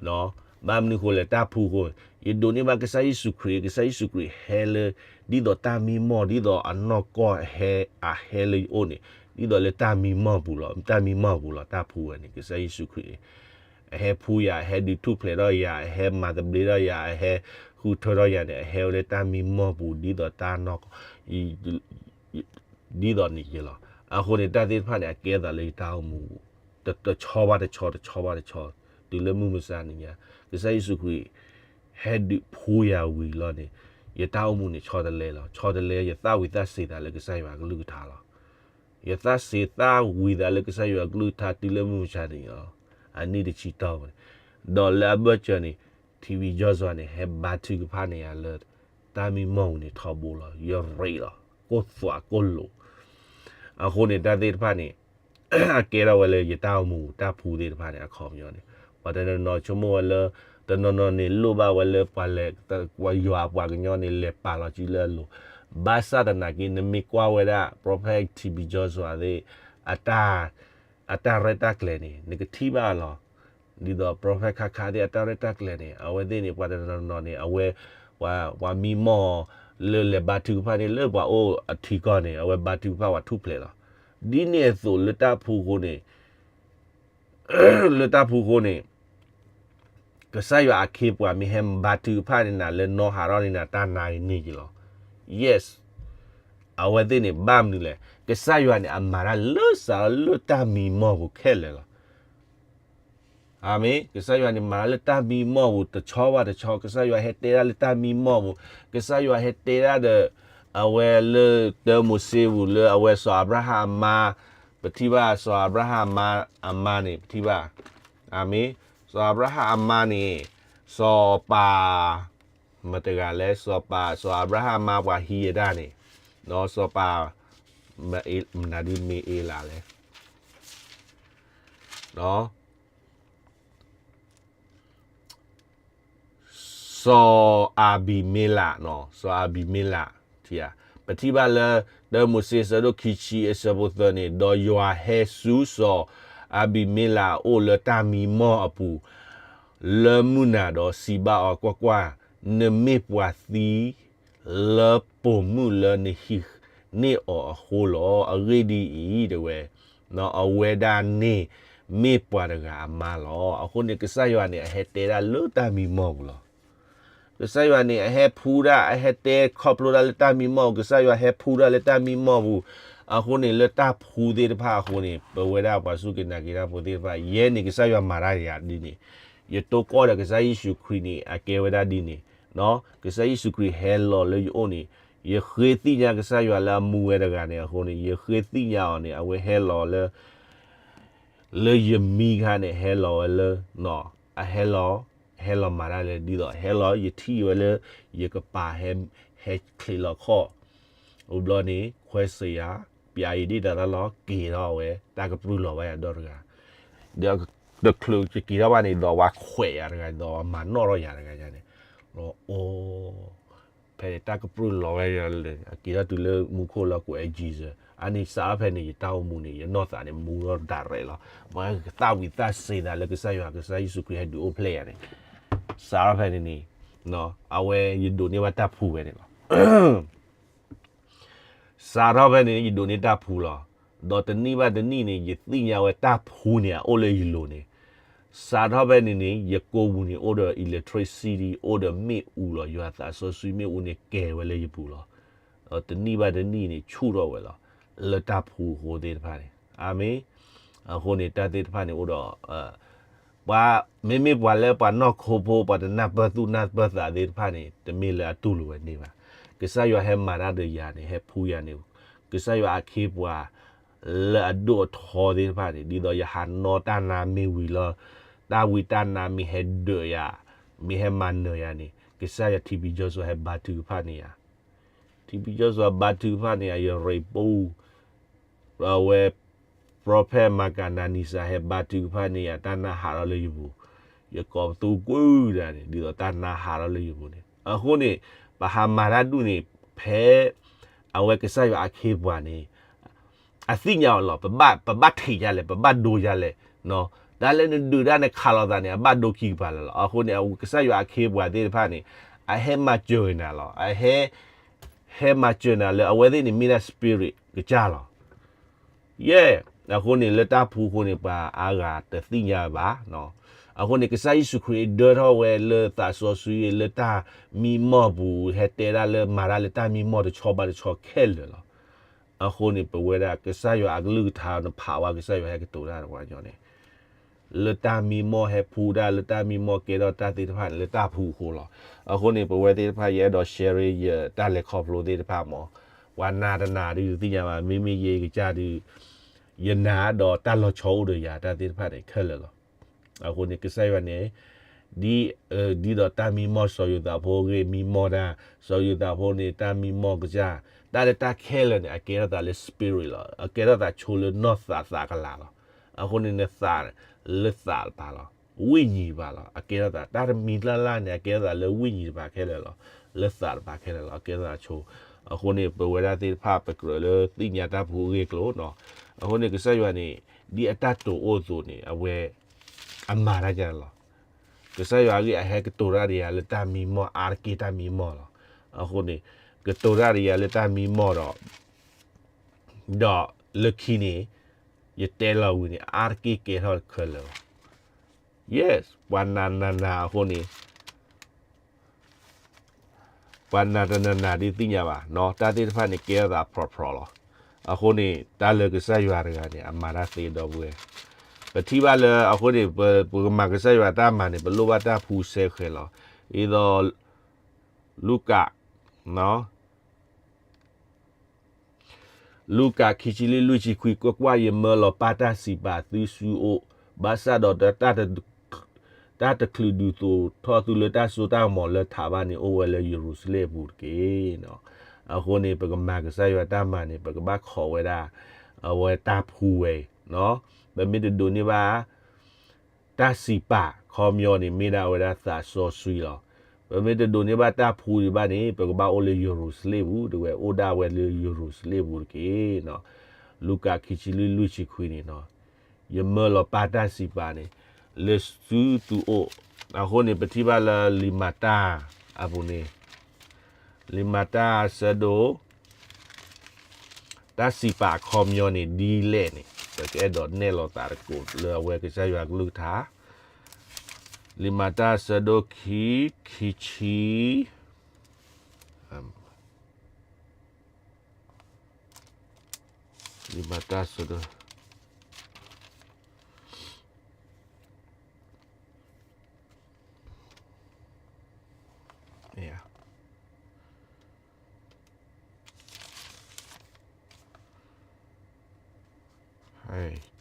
ၤ, ဘၣ်မနုၤဃိလဲၣ် တၢ်ဖှူအဃိ, ယဒိးန့ၢ်ဘၣ်ကစၢ်ယ့ၣ်ၡူးခရံာ်, ကစၢ်ယ့ၣ်ၡူးခရံာ်ဟဲလၢ ဒ်သိးတၢ်မံမီၢ် ဒ်သိးအနီၢ်ကီၢ်ဟဲ အဟဲလၢယအိၣ်န့ၣ် ဒ်သိးလၢတၢ်မံမီၢ်ပူၤလီၤ. တၢ်မံမီၢ်ပူၤလီၤ တၢ်ဖှူဝဲန့ၣ် ကစၢ်ယ့ၣ်ၡူးခရံာ်န့ၣ် အဟဲဖှူယၤ, အဟဲဒုးထူၣ်ဖျဲးထီၣ်ယၤ, အဟဲမၤသဘျ့ထီၣ်ယၤ, အဟဲဃုထၢထီၣ်ယၤန့ၣ် အဟဲဝဲလၢတၢ်မံမီၢ်ပူၤ ဒ်သိးတၢ်နီၢ်ကီၢ် ဒ်သိးန့ၣ်ယဲလီၤ. အဃိန့ၣ် တၢ်သ့ၣ်တဖၣ်န့ၣ် အကဲသးလၢယတၢ်အိၣ်မူ တဆီဘၣ်တဆီ တဆီဘၣ်တဆီ, တုၤလၢမုၢ်မဆါနံၤညါ ကစၢ်ယ့ၣ်ၡူးခရံာ် ဟဲဒုးဖှူယၤဝံၤလီၤန့ၣ် ယတၢ်အိၣ်မူန့ၣ် ဆီတလဲလီၤ. ဆီတလဲ ယသၣ်ဝံၤသးစဲၤသးလၢကစၢ်ယွၤအကလုၢ်ကထါလီၤ. ယသးစ့ၤသးဝံၤသးလၢကစၢ်ယွၤအကလုၢ်ကထါတုၤလၢမုၢ်မဆါတနံၤလီၤ. အနံၣ်တဆံတီၢ်ဝဲန့ၣ်, ဒီးလၢအဘၢၣ်စၢၤန့ၣ် ထံဝံၤယီၢ်စွာန့ၣ် ဟဲဘါထုကဖၣ်န့ၢ်ယၤလၢ တၢ်မံမီၢ်ပူၤန့ၣ်ထီဘိလီၤ. ယရ့လီၤ, ကိၢ်သွးကိၢ်လိာ်. အဃိန့ၣ် တၢ်သ့ၣ်တဖၣ်န့ၣ် အကဲထီၣ်ဝဲလၢယတၢ်အိၣ်မူ တၢ်ဖှူသ့ၣ်တဖၣ်န့ၣ် အခီပညီန့ၣ် ပှၤတနီၤနီၤဆိကမိၣ်ဝဲလၢ တနီၤနီၤန့ၣ်လိၣ်ဘၣ်ဝဲလၢပှၤလဲၤ ပှၤယွၤအပှၤကညီန့ၣ် လဲၤပာ်လီၤစုလၢအလိၤ, ဘၣ်ဆၣ်သနာ်က့ နမ့ၢ်ကွၢ်ဝဲဒၣ် Prophet T B Joshua သ့ၣ် အတၢ် အတၢ်ရဲၣ်တၢ်ကျဲၤန့ၣ် နကထံၣ်ဘၣ်လီၤ. ဒ်သိး prophet ခါခါသ့ၣ်အတၢ်ရဲၣ်တၢ်ကျဲၤန့ၣ် အဝဲသ့ၣ်န့ၣ် ပှၤတနီၤနီၤန့ၣ် အဝဲ ပှၤ ပှၤမံမီၢ်လၢလဲၤဘါထုကဖၣ်န့ၣ် လၢပှၤအိၣ်အထံကီၢ်န့ၣ် အဝဲဘါထုကဖၣ်ပှၤထူၣ်ဖျဲးလီၤ. ဒ်န့ၣ်အသိးလၢတၢ်ဖှူအဃိန့ၣ် လၢတၢ်ဖှူအဃိန့ၣ် ကစၢ်ယွၤအခ့အပှၤမ့ၢ်ဟဲဘါထုကဖၣ်န့ၢ်နၤလၢနီၢ်ဟးထီၣ်န့ၢ်နၤတၢ်နါအံၤန့ၣ်က့ၤလီၤ. Yes. အဝဲသ့ၣ်န့ၣ် ဘၣ်မနုၤလဲၣ်. ကစၢ်ယွၤန့ၣ် အမၤတၢ်လၢစးထီၣ်လၢတၢ်မံမီၢ်ပူၤခဲလၢာ်လီၤ. အၤမ့ၣ်. ကစၢ်ယွၤန့ၣ် မၤတၢ်လၢတၢ်မံမီၢ်ပူၤ တဆီဘၣ်တဆီ, ကစၢ်ယွၤဟဲတဲဒၣ်လၢတၢ်မံမီၢ်ပူၤ, ကစၢ်ယွၤဟဲတဲဒၣ်ဒီး အဝဲလၢတၢမိၤၡ့ပူၤ လၢအဝဲစီၤအၤဘြၤဟၣ်အမါ, ပထံၣ်ဘၣ်စီၤအၤဘြၤဟၣ်အမါ, အမါန့ၣ် ပထံၣ်ဘၣ်, အၤမ့ၣ်, စီၤအၤဘြၤဟၣ်အမါန့ၣ် စီၤပၤ မတၤတဂၤလဲၣ်, စီၤပၤ, စီၤအၤဘြၤဟၣ်အမါပှၤဟံးဝဲဒၣ်န့ၣ်, ဒီးစီၤပၤ မနုၤဒ်မ့ၢ်အ့လးလဲၣ်, ဒီး စီၤအၤဘံၤမ့လး, စီၤအၤဘံၤမ့လး, ပထံၣ်ဘၣ်လၢ တၢမိၤၡ့ အဆၢဒိၣ်ခံဆံ အဆၢဖိသၢန့ၣ်, ဒီးယွၤဟဲဆူစီၤအၤဘံၤမ့လးအအိၣ်လၢတၢ်မံမီၢ်အပူၤ လၢမုၢ်နၤဒီးစံးဘၣ်အီၤ, ကွၢ်ကွၢ်, နမ့ၢ်ပှၤသံ လၢပိာ်မုၣ်လၢနဟံးန့ၢ်အီၤအဃိလီၤ. အဂ့ၢ်ဒ်အံၤ, တဲဝဲ, အဝဲဒၣ်န့ၣ် မ့ၢ်ပှၤတဂၤအမါလီၤ. အဃိန့ၣ် ကစၢ်ယွၤန့ၣ် အဟဲတဲဒၣ်လၢတၢ်မံမီၢ်ပူၤလီၤ. ကစၢ်ယွၤန့ၣ် အဟဲဖှူတၢ်, အဟဲတဲခီဖျိတၢ်လၢတၢ်မံမီၢ်ပူၤ, ကစၢ်ယွၤဟဲဖှူတၢ်လၢတၢ်မံမီၢ်ပူၤ, အဃိန့ၣ် လၢတၢ်ဖှူသ့ၣ်တဖၣ်အဃိန့ၣ် ပဝဲဒၣ်ပှၤစူၢ်က့ၤနာ်က့ၤတၢ်ဖိသ့ၣ်တဖၣ် ယဲန့ၣ် ကစၢ်ယွၤမၤတၢ်ယၤဒ်န့ၣ်, ယတိၢ်ကီၢ်ဒီးကစၢ်ယ့ၣ်ၡူးခရံာ်န့ၣ် အကဲဝဲဒၣ်ဒ်န့ၣ်, ကစၢ်ယ့ၣ်ၡူးခရံာ်ဟဲလီၤလၢယအိၣ်န့ၣ်, ယဃ့သ့ၣ်ညါကစၢ်ယွၤလၢအမူဝဲတဂၤန့ၣ်အဃိန့ၣ်, ယဃ့သ့ၣ်ညါအီၤန့ၣ် အဝဲဟဲလီၤလၢ လၢယမံခါန့ၣ် ဟဲလီၤဝဲလၢ, အဟဲလီၤ, ဟဲလီၤမၤတၢ်လဲၣ် ဒ်သိး ဟဲလီၤ ယထံၣ်ဝဲလၢ ယကပၤ ဟဲချံးလီၤခီၣ်, အိၣ်ဘျီန့ၣ် ခွဲးစယၤ, ပျးယဒ့ၣ်တၢ်လီၢ်လီၤ က့ၤထီၣ်ဝဲ တၢ်ကပြုၢ်လီၤဝဲယၤဒီတဂၤ, ဒီးတချုးယက့ၤထီၣ်ဘၣ်န့ၣ် ဒီးဝဲခွဲးယၤတဂၤ ဒီးမၤနီၣ်ထီၣ်ယၤတဂၤန့ၣ်, အိၣ် ဖဲန့ၣ် တၢ်ကပြုၢ်လီၤဝဲယၤလၢ အက့ၤထီၣ်တုၤလၢမူခိၣ်လၢကွဲး Jesus, အန့ၣ်စးထီၣ်ဖဲန့ၣ် ယတၢ်အိၣ်မူန့ၣ် ယနီၢ်သးန့ၣ် မူထီၣ်ဒၣ်ရဲၣ်လီၤ. မ့ၢ်သးဝံၣ်သးစ့ၤသးလၢကစၢ်ယွၤ ကစၢ်ယ့ၣ်ၡူးခရံာ်ဟဲဒုးအိၣ်ဖျဲၣ်ယၤန့ၣ်, စးထီၣ်ဖဲန့ၣ်န့ၣ် အဝဲယဒိးန့ၢ်ဘၣ်တၢ်ဖှူဝဲန့ၣ်လီၤ. စးထီၣ်ဖဲန့ၣ် ယဒိးန့ၢ်တၢ်ဖှူလီၤ. ဒီးတနံၣ်ဘၣ်တနံၣ်န့ၣ် ယသ့ၣ်ညါဝဲတၢ်ဖှူန့ၣ် အအိၣ်လၢယလိၤန့ၣ်, စးထီၣ်ဖဲန့ၣ်န့ၣ် ယကိာ်ပူၤန့ၣ် အိၣ်ဒီး electricity အိၣ်ဒီးမ့ၣ်အူလီၤ. ယွၤသးစီဆှံမ့ၣ်အူန့ၣ် ကဲၤဝဲလၢယပူၤလီၤ. ဒီးတနံၣ်ဘၣ်တနံၣ်န့ၣ် ဆူၣ်ထီၣ်ဝဲလီၤ. လၢတၢ်ဖှူအဃိသ့ၣ်တဖၣ်န့ၣ် အၤမ့ၣ်. အဃိန့ၣ် တၢ်သ့ၣ်တဖၣ်န့ၣ်အိၣ်ဒီး ပှၤ မ့မ့ၢ်ပှၤလၢပှၤနီၢ်ခိဖိ ပှၤတနၢ်ပၢၢ်သူၣ်နၢ်ပၢၢ်သးသ့ၣ်တဖၣ်န့ၣ် တမ့ၢ်လၢအတူၢ်လိာ်ဝဲန့ၣ်ဘၣ်. ကစၢ်ယွၤဟဲမၤတၢ်ဒီးယၤန့ၣ် ဟဲဖှူယၤန့ၣ်, ကစၢ်ယွၤအခ့အပှၤ လၢအဒိၣ်အထီသ့ၣ်တဖၣ်န့ၣ် ဒ်သိးယဟးနီၣ်တၢ်နါမ့ၢ်ဝံၤလီၤ, တၢ်ဝံတၢ်နါမ့ၢ်ဟဲဒၢးယၤ, မ့ၢ်ဟဲမၤနၢၤယၤန့ၣ် ကစၢ်ယွၤ ထံဘံကီၢ်စီၤ ဟဲဘါထုကဖၣ်န့ၢ်ယၤ, ထံဘံကီၢ်စီၤ ဘါထုကဖၣ်န့ၢ်ယၤ ယရ့ပူၤ ဒီးအဝဲ prophet မၤကၤနၤနံစၤ ဟဲဘါထုကဖၣ်န့ၢ်ယၤ တၢ်နါဟးထီၣ်လၢယပူၤ, ယကိာ်ပသူကွံာ်ဒၣ်န့ၣ် ဒ်သိးတၢ်နါဟးထီၣ်လၢယပူၤန့ၣ်. အဃိန့ၣ် ပဟးမၤတၢ်ဒူၣ်န့ၣ် ဖဲ အဝဲကစၢ်ယွၤအခ့အပှၤန့ၣ် အသ့ၣ်ညါအီၤလီၤ. ပဘၣ် ပဘၣ်ထံးယၤလဲၣ်, ပဘၣ်ဒိယၤလဲၣ်, တၢ်လၢနဒုးတၢ်နခးလိာ်သးန့ၣ် အဘၣ်ဒိခံကပၤလၢာ်လီၤ. အဃိန့ၣ် ကစၢ်ယွၤအခ့အပှၤသ့ၣ်တဖၣ်န့ၣ် အဟဲမၤစၢၤနၤလီၤ. အဟဲ ဟဲမၤစၢၤနၤလၢအဝဲသ့ၣ်န့ၣ် မ့ၢ်ဒၣ် spirit ကစၢ်လီၤ. ယဲၢ်, အဃိန့ၣ် လၢတၢ်ဖှူအဃိန့ၣ် ပှၤအါဂၤတသ့ၣ်ညါဘၣ်. အဃိန့ၣ် ကစၢ်ယ့ၣ်ၡူးခရံာ်ဒၢထီၣ်ဝဲလၢသးစီဆှံ လၢတၢ်မံမီၢ်ပူၤ ဟဲတဲဒၣ်လၢမၤတၢ်လၢတၢ်မံမီၢ်တဆီဘၣ်တဆီခဲလၢာ်လီၤ. အဃိန့ၣ် ပဝဲဒၣ်ကစၢ်ယွၤအကလုၢ်ကထါ နဖးဝဲကစၢ်ယွၤဟဲကတိၤတၢ်တပှၤကညီန့ၣ် လၢတၢ်မံမီၢ်ဟဲဖှူတၢ် လၢတၢ်မံမီၢ်ကဲထီၣ်တၢ်သ့ၣ်တဖၣ်န့ၣ် လၢတၢ်ဖှူအဃိလီၤ. အဃိန့ၣ် ပဝဲသ့ၣ်တဖၣ် ယအဲၣ်ဒိး share ယတၢ်လဲၤခီဖျိသ့ၣ်တဖၣ်မး, ပှၤနာ်တနာ်ဒုးသ့ၣ်ညါဘၣ်, မ့မ့ၢ်ယဲကစၢ်ဒုး ယနာ်ဒီးတၢ်လီၤဆီအိၣ်ဒီးယၤ တၢ်သ့ၣ်တဖၣ်န့ၣ်ခဲလၢာ်လီၤ. အဃိန့ၣ် ကစၢ်ယွၤန့ၣ် ဒ် ဒ်သိးတၢ်မံမီၢ်စီၤယိၤသးဖိအဂ့ၢ် မံမီၢ်တၢ်, စီၤယိၤသးဖိန့ၣ် တၢ်မံမီၢ်ကစၢ်, တၢ်လၢတၢ်ခဲလၢာ်န့ၣ် အကဲထီၣ်သးလၢ spirit လီၤ. အကဲထီၣ်သးဆိလၢနီၢ်သးသးကလၤလီၤ. အဃိန့ၣ် နသးလၢသးတပၤလီၤ. ဝိညာဉ်တပၤလီၤ. အကဲထီၣ်သး တၢ်တမံၤလၢ်လၢ်န့ၣ် အကဲထီၣ်သးလၢဝိညာဉ်တပၤခဲလၢာ်လီၤ. လၢသးတပၤခဲလၢာ်လီၤ. အကဲထီၣ်သးဆိ. အဃိန့ၣ် ပဝဲဒၣ်သ့ၣ်တဖၣ် ပကြၢးလၢသ့ၣ်ညါတၢ်ဖိအဂ့ၢ်အကျိၤနီၤ. အဃိန့ၣ် ကစၢ်ယွၤန့ၣ် ဒ်အတၢ်တိာ်အိၣ်အသိးန့ၣ် အဝဲ အမၤတၢ်ယါလီၤ. ကစၢ်ယွၤအဂ့ၢ်အဟဲကတိၤတၢ်ဒီးယၤလၢတၢ်မံမီၢ် အါတက့ၢ်တၢ်မံမီၢ်လီၤ. အဃိန့ၣ် ကတိၤတၢ်ဒီးယၤလၢတၢ်မံမီၢ်ဒီး ဒီးလၢခံန့ၣ် ယတဲလီၤဝံၤန့ၣ် အါတက့ၢ်ကဲထီၣ်ခဲလၢာ်လီၤ. Yes, ပှၤနာ်နာ်နာ်အဃိန့ၣ် ပှၤနာ်တနာ်နာ်ဒုးသ့ၣ်ညါဘၣ်နီၤ, တၢ်သ့ၣ်တဖၣ်န့ၣ် ကဲထီၣ်သးဖြီဖြီလီၤ. အဃိန့ၣ် တၢ်လၢကစၢ်ယွၤတဂၤန့ၣ် အမၤတၢ်သ့ဒီပုၢ်ဝဲၢ်, ပထံၣ်ဘၣ်လၢအဃိန့ၣ် ပ ပကမၤကစၢ်ယွၤတၢ်မၤန့ၣ် ပလိၣ်ဘၣ်တၢ်ဖှူစဲဃဲၤလီၤ. ဒ်သိး လူၤကၣ် လူၤကၣ်ခံဆံလွံၢ် လွံၢ်ဆံခွံ, ကွၢ်ကွၢ်, ယမၢလီၤပၢ်တၢ်စံးပာ်သုဆူအအိၣ်, ဘၣ်ဆၣ်ဒီးတၢ်တ တၢ်တချုးဒုးသိးထီၣ်သုလၢတၢ်စိတၢ်ကမီၤလၢထးဘၣ်န့ၣ် အိၣ်ဝဲလၢယရူၤၡလ့ၣ်အပူၤတက့ၢ်. အဃိန့ၣ် ပကမၤကစၢ်ယွၤတၢ်မၤန့ၣ် ပကဘၣ်ခိးဝဲဒၣ် အဝဲတၢ်ဖှူဝဲအံၤ, ပမ့ၢ်တဒိးန့ၢ်ဘၣ် တၢ်စံးပာ်ခီပညီန့ၣ် မ့ၢ်ဒၣ်ဝဲဒၣ်သးစီဆှံလီၤ. ပမ့ၢ်တဒိးန့ၢ်ဘၣ်တၢ်ဖှူဒံးဘၣ်န့ၣ် ပကဘၣ်အိၣ်လၢယရူၤၡလ့ၣ်ပူၤ, တဝဲအိၣ်ဒၣ်ဝဲလၢယရူၤၡလ့ၣ်ပူၤတက့ၢ်. လူၤကၣ်ခံဆံလွံၢ် လွံၢ်ဆံခွံန့ၣ်, ယမၢလီၤပၢ်တၢ်စံးပာ်န့ၣ် လၢသုအိၣ်, အဃိန့ၣ် ပထံၣ်ဘၣ်လၢလံာ်မၤတၢ်အပူၤန့ၣ် လံာ်မၤတၢ်အဆၢဒိၣ် တၢ်စံးပာ်အခီပညီန့ၣ် ဒ်လဲၣ်န့ၣ် ပကအဲၣ်ဒိးနဲၣ်လီၤသးတကိးလၢအဝဲကစၢ်ယွၤကလုၢ်ကထါ, လံာ်မၤတၢ်အဆၢဒိၣ်ခံ ခံဆံ လံာ်မၤတၢ်အဆၢဒိၣ်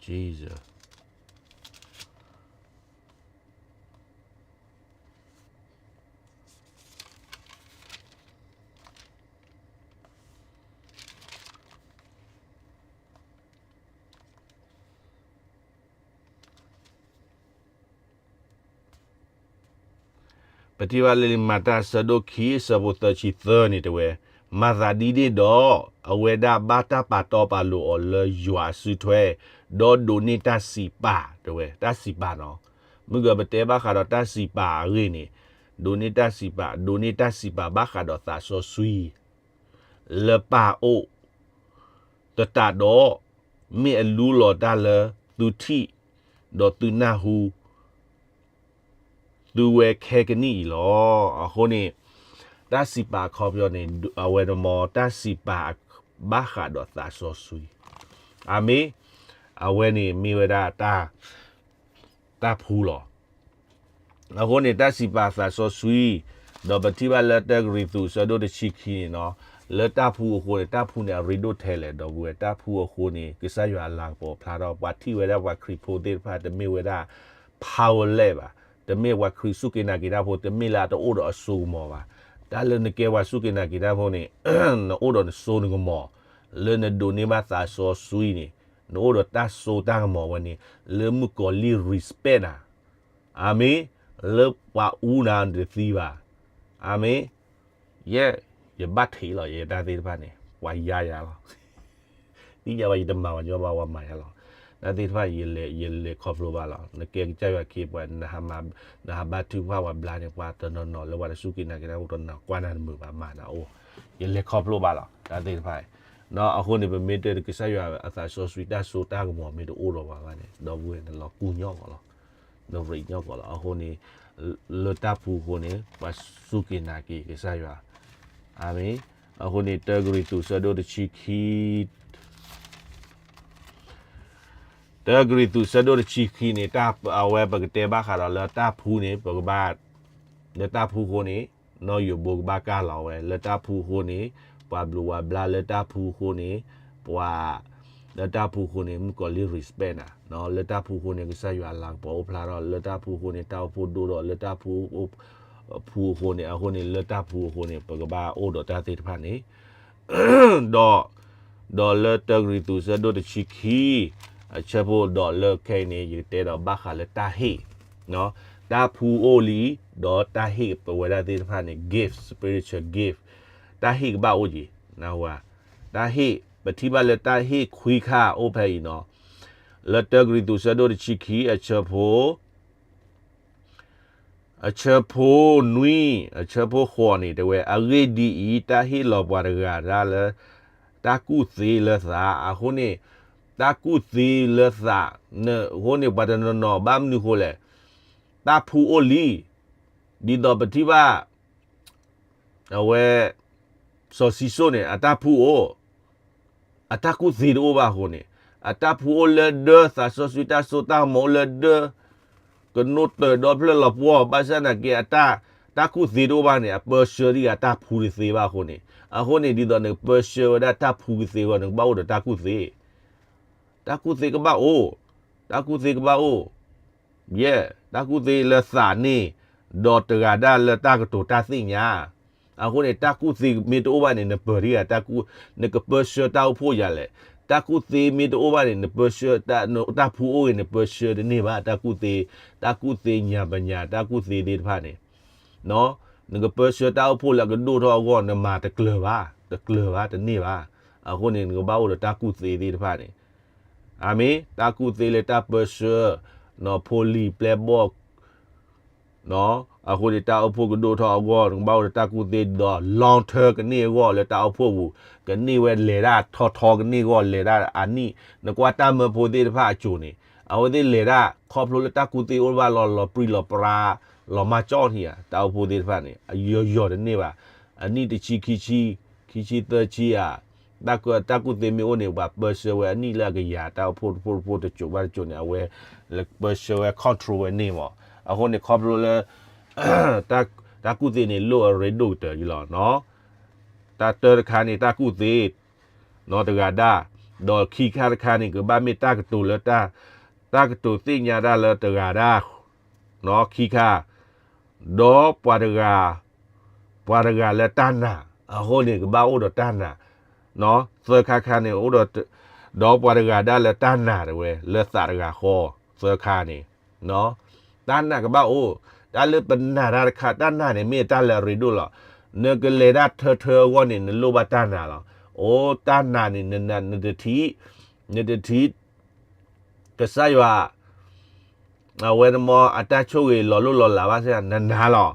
Jesus. ပထံၣ်ဘၣ်လၢလံာ်မၤတၢ်အဆၢဒိၣ်ခံ အဆၢဖိသၢဆံသၢန့ၣ်တဲဝဲ, မၤသးဒ်န့ၣ်ဒီး အဝဲဒၣ်ဘၣ်တၢ်ပာ်တီပာ်လိၤအီၤလၢယွၤအစုထွဲ, ဒီးဒိးန့ၢ်တၢ်စံးပာ်တဲဝဲ, တၢ်စံးပာ်နီၤ, မုၢ်ဂီၤပတဲဘၣ်ဃးဒီးတၢ်စံးပာ်အဂ့ၢ်န့ၣ်, ဒိးန့ၢ်တၢ်စံးပာ်, ဒိးန့ၢ်တၢ်စံးပာ်ဘၣ်ဃးဒီးသးစီဆှံ လၢပၢ်အအိၣ် သတးဒီး မ့ၢ်အလူလီၤတၢ်လၢသုထံၣ် ဒီးသုနၢ်ဟူ သုဝဲခဲကနံၣ်အံၤလီၤ. အဃိန့ၣ် တၢ်စံးပာ်အခီပညီန့ၣ် အဝဲန့ၣ်မ့ၢ်တၢ်စံးပာ်ဘၣ်ဃးဒီးသးစီဆှံ, အၤမ့ၣ်, အဝဲန့ၣ်မ့ၢ်ဝဲဒၣ် တၢ်ဖှူလီၤ. အဃိန့ၣ် တၢ်စံးပာ်သးစီဆှံ, ဒီးပထံၣ်ဘၣ်လၢတၢကရံၣ်သူး အဆၢဒိၣ်တဆံခံန့ၣ်နီၤ, လၢတၢ်ဖှူအဃိန့ၣ် တၢ်ဖှူန့ၣ်အရ့ဒိၣ်ထဲလဲၣ်, ဒီပုၢ်ဝဲၢ်, တၢ်ဖှူအဃိန့ၣ် ကစၢ်ယွၤအလၤကပီၤဖျါထီၣ် ပှၤထံၣ်ဝဲဒၣ်ပှၤခရံာ်ဖိသ့ၣ်တဖၣ် တမ့ၢ်ဝဲဒၣ် powerless ဘၣ်, တမ့ၢ်ပှၤခရံာ်စူၢ်က့ၤနာ်က့ၤတၢ်ဖိ တမ့ၢ်လၢအတအိၣ်ဒီးအစိကမီၤဘၣ်. တၢ်လၢနကဲပှၤစူၢ်က့ၤနာ်က့ၤတၢ်ဖိန့ၣ် နအိၣ်ဒီးနစိနကမီၤ, လၢနဒိးန့ၢ်ဘၣ်သးစီဆှံန့ၣ် နအိၣ်ဒီးတၢ်စိတၢ်ကမီၤဝဲန့ၣ် လၢမုၣ်ကီၤလံၢ် respect နၤ, အၤမ့ၣ်, လၢပှၤအူနၤနတသံဘၣ်, အၤမ့ၣ်, ယဲ, ယဘၣ်ထံးလီၤ ယတၢ်သ့ၣ်တဖၣ်န့ၣ် ပှၤယါယၤလီၤ. သ့ၣ်ညါဘၣ် ယတမၤဘၣ်ညီဘၣ် ပှၤမၤယၤလီၤ. တၢ်သ့ၣ်တဖၣ် ယလဲၤခီဖျိဘၣ်လီၤ. နကဲကစၢ်ယွၤခ့ပှၤ, နဟးဘါထုကဖၣ်ပှၤဘျါန့ၣ် ပှၤတနီၤနီၤလၢပှၤတစူၢ်က့ၤနာ်က့ၤတၢ်ဖိတနီၤ ကွၢ်နၤတမုာ်ဘၣ် မၤနၤအိၣ်, ယလဲၤခီဖျိဘၣ်လီၤ တၢ်သ့ၣ်တဖၣ်. အဃိန့ၣ် ပမ့ၢ်တဲကစၢ်ယွၤအသးစီဆှံတၢ်စိတၢ်ကမီၤမ့ၢ်တအိၣ်ဒီးပှၤဘၣ်န့ၣ် ဒီပုၢ်ဝဲၢ် နလီၤကူၣ်ညီၣ်ကီးလီၤ, နရ့ညီၣ်ကီးလီၤ. အဃိန့ၣ် လၢတၢ်ဖှူအဃိန့ၣ် ပှၤစူၢ်က့ၤနာ်က့ၤကစၢ်ယွၤ, အၤမ့ၣ်. အဃိန့ၣ် တၢကရံၣ်သူး ဆၢဒိၣ်တဆံခံ တၢကရံၣ်သူး ဆၢဒိၣ်တဆံခံန့ၣ် အဝဲပကတဲဘၣ်ဃးဒီးလၢတၢ်ဖှူန့ၣ် ပကဘၣ်, လၢတၢ်ဖှူအဃိန့ၣ် နီၢ်ယိၤဘိကဘၣ်ကၢ်လီၤဝဲ, လၢတၢ်ဖှူအဃိန့ၣ် ပှၤဘျုးဝၤဘျါလၢတၢ်ဖှူအဃိန့ၣ်, ပှၤလၢတၢ်ဖှူအဃိန့ၣ် မုၣ်ကီၤလံၢ် respect နၤ, လၢတၢ်ဖှူအဃိန့ၣ် ကစၢ်ယွၤအလၤကပီၤအိၣ်ဖျါထီၣ်, လၢတၢ်ဖှူအဃိန့ၣ် တၢ်အိၣ်ဖှိၣ်ဒိၣ်ထီၣ်, လၢတၢ်ဖှူ, ဖှူအဃိန့ၣ်, အဃိန့ၣ် လၢတၢ်ဖှူအဃိန့ၣ် ပကဘၣ်အိၣ်ဒီးတၢ်သ့ၣ်တဖၣ်န့ၣ် ဒီး, ဒီးလၢတၢကရံၣ်သူး ဆၢဒိၣ်တဆံခံ, အဆၢဖိ ဒီးလၢခဲအံၤန့ၣ် ယကတဲဒီးဘၣ်ဃးလၢတၢ်ဟ့ၣ်, တၢ်ဖှူအိၣ်လံ, ဒီးတၢ်ဟ့ၣ်ပဝဲဒၣ်သ့ၣ်တဖၣ်န့ၣ် gift, spiritual gift, တၢ်ဟ့ၣ်ကဘၣ်အိၣ်က့ၤ, နၢ်ဟူဧါ, တၢ်ဟ့ၣ်, ပထံၣ်ဘၣ်လၢတၢ်ဟ့ၣ်ခွံခါအိၣ်ဖဲအံၤနီၤ, လၢတၢကရံၣ်သူး ဆၢဒိၣ်တဆံခံ အဆၢဖိ အဆၢဖိနွံ, အဆၢဖိဃိးန့ၣ် တဲဝဲ, အဂ့ၢ်ဒ်အံၤ, တၢ်ဟ့ၣ်လီၤပှၤတဂၤဒၣ်လၢ တၢ်ကူၣ်သ့လၢသး, အဃိန့ၣ်, တၢ်ကူၣ်သ့လၢသး, အဃိန့ၣ် ပှၤတနီၤနီၤ ဘၣ်မနုၤဃိလဲၣ်, တၢ်ဖှူအိၣ်လံ, ဒ်သိးပထံၣ်ဘၣ် အဝဲ စီၤၡံၣ်စိၣ်န့ၣ် အတၢ်ဖှူအိၣ်, အတၢ်ကူၣ်သ့တအိၣ်ဘၣ်အဃိန့ၣ်, အတၢ်ဖှူအိၣ်လၢဒၢ, သးစီဆှံတၢ်စိတၢ်ကမီၤအိၣ်လၢဒၢ, ကနိးတၢၤဒီဖျၢၣ်လီၤပှီၢ်, ဘၣ်ဆၣ်သနာ်က့ အတၢ်, တၢ်ကူၣ်သ့တအိၣ်ဘၣ်န့ၣ် အပၢဆှၢတဂ့ၤအတၢ်ဖှူတသ့ဘၣ်အဃိန့ၣ်, အဃိန့ၣ် ဒ်သိးနကပၢဆှၢဝဲဒၣ်တၢ်ဖှူကသ့အဂီၢ် နကဘၣ်အိၣ်ဒီးတၢ်ကူၣ်သ့, တၢ်ကူၣ်သ့ကဘၣ်အိၣ်, တၢ်ကူၣ်သ့ကဘၣ်အိၣ် ယဲ, တၢ်ကူၣ်သ့လၢသးန့ၣ်, ဒီးတဂၤဒၣ်လၢတၢ်ကတိၤတၢ်သ့ၣ်ညါ, အဃိန့ၣ် တၢ်ကူၣ်သ့မ့ၢ်တအိၣ်ဘၣ်န့ၣ် နပၢၤတဂ့ၤ, နကပၢဆှၢတၢ်အိၣ်ဖှိၣ်ယၤလဲၣ်, တၢ်ကူၣ်သ့မ့ၢ်တအိၣ်ဘၣ်န့ၣ် နပၢဆှၢ, တၢ်ဖှူအိၣ်ဂ့ၤ နပၢဆှၢတန့ၢ်ဘၣ်, တၢ်ကူၣ်သ့, တၢ်ကူၣ်သ့ညါပညာ, တၢ်ကူၣ်သ့သ့ၣ်တဖၣ်န့ၣ်, နကပၢဆှၢတၢ်အိၣ်ဖှိၣ်လၢအကဒိၣ်ထီၣ်အဂီၢ် နမၤတကျၢၤဘၣ်, တကျၢၤဘၣ်, တန့ၢ်ဘၣ်, အဃိန့ၣ် နကဘၣ်အိၣ်ဒီးတၢ်ကူၣ်သ့သ့ၣ်တဖၣ်န့ၣ် အၤမ့ၣ်, တၢ်ကူၣ်သ့လၢတၢ်ပၢဆှၢ, နီၢ်ဖိလံၤပျဲၢ်ဘီၣ်, အဃိန့ၣ် တၢ်အိၣ်ဖှိၣ်ကဒိၣ်ထီၣ်အဂီၢ် နကဘၣ်အိၣ်ဒီးတၢ်ကူၣ်သ့ဒီး long term ကန့ၢ်အဂီၢ်လၢတၢ်အိၣ်ဖှိၣ်ပူၤ, ကန့ၢ်ဝဲလဲၤဒၣ်ထီထီကန့ၢ်အဂီၢ် လဲၤဒၣ်အနံၣ်, နကွၢ်တၢ်မၢဖိသ့ၣ်တဖၣ်အစိၤန့ၣ်, အဝဲသ့ၣ်လဲၤဒၣ်ခီဖျိလၢတၢ်ကူၣ်သ့အိၣ်ဘၣ်လီၤ လီၤပြံလီၤပြါ, လီၤမၢ်ကၠီၣ်ထံဧါ, တၢ်အိၣ်ဖှိၣ်သ့ၣ်တဖၣ်န့ၣ် အယီၤယီၤတန့ၢ်ဘၣ်, အနံၣ်တဆံခံဆံ, ခံဆံသၢဆံဧါ, တၢ်ကူၣ်သ့မ့ၢ်အိၣ်န့ၣ် ပှၤပၢဆှၢဝဲအနံၣ်လၢအကယၤ တၢ်အိၣ်ဖှိၣ်တဖှိၣ်တဖှိၣ်တစိၤဘၣ်တစိၤန့ၣ် အဝဲ ပၢဆှၢဝဲ control ဝဲန့ၣ်မး, အဃိန့ၣ် ခီဖျိလၢ တၢ်ကူၣ်သ့န့ၣ် လိၣ်အရ့ဒိၣ်ကတၢၢ်လီၤနီၤ, တၢ်တၢတခါန့ၣ် တၢ်ကူၣ်သ့ နီၤတဂၤဒၣ်, ဒီးခံခါတခါန့ၣ် ကဘၣ်မ့ၢ်တၢ်ကတိၤလၢ တၢ်ကတိၤသ့ၣ်ညါတၢ်လၢတဂၤဒၣ်, နီၤခံခါ, ဒီးပှၤတဂၤ, ပှၤတဂၤလၢတၢ်နာ်, အဃိန့ၣ် ကဘၣ်အိၣ်ဒီးတၢ်နာ်, သၢခါခါန့ၣ် အိၣ်ဒီး, ဒီးပှၤတဂၤဒၣ်လၢတၢ်နာ်တဝဲ လၢသးတဂၤဃီ, သၢခါန့ၣ် တၢ်နာ်ကဘၣ်အိၣ်, တၢ်လၢပနာ်တၢ်တခါ တၢ်နာ်န့ၣ် မ့ၢ်တၢ်လၢအရ့ဒိၣ်လီၤ, နကလဲၤတၢ်ထၢထၢအဂီၢ်န့ၣ် နလိၣ်ဘၣ်တၢ်နာ်လီၤ, အိၣ်တၢ်နာ်န့ၣ် နတထံၣ်, နတထံၣ် ကစၢ်ယွၤ အဝဲနမ့ၢ်အတၢ်ဆိၣ်ဂ့ၤလီၤလိၣ်လီၤလးဘၣ်ဆၣ် နနာ်လီၤ,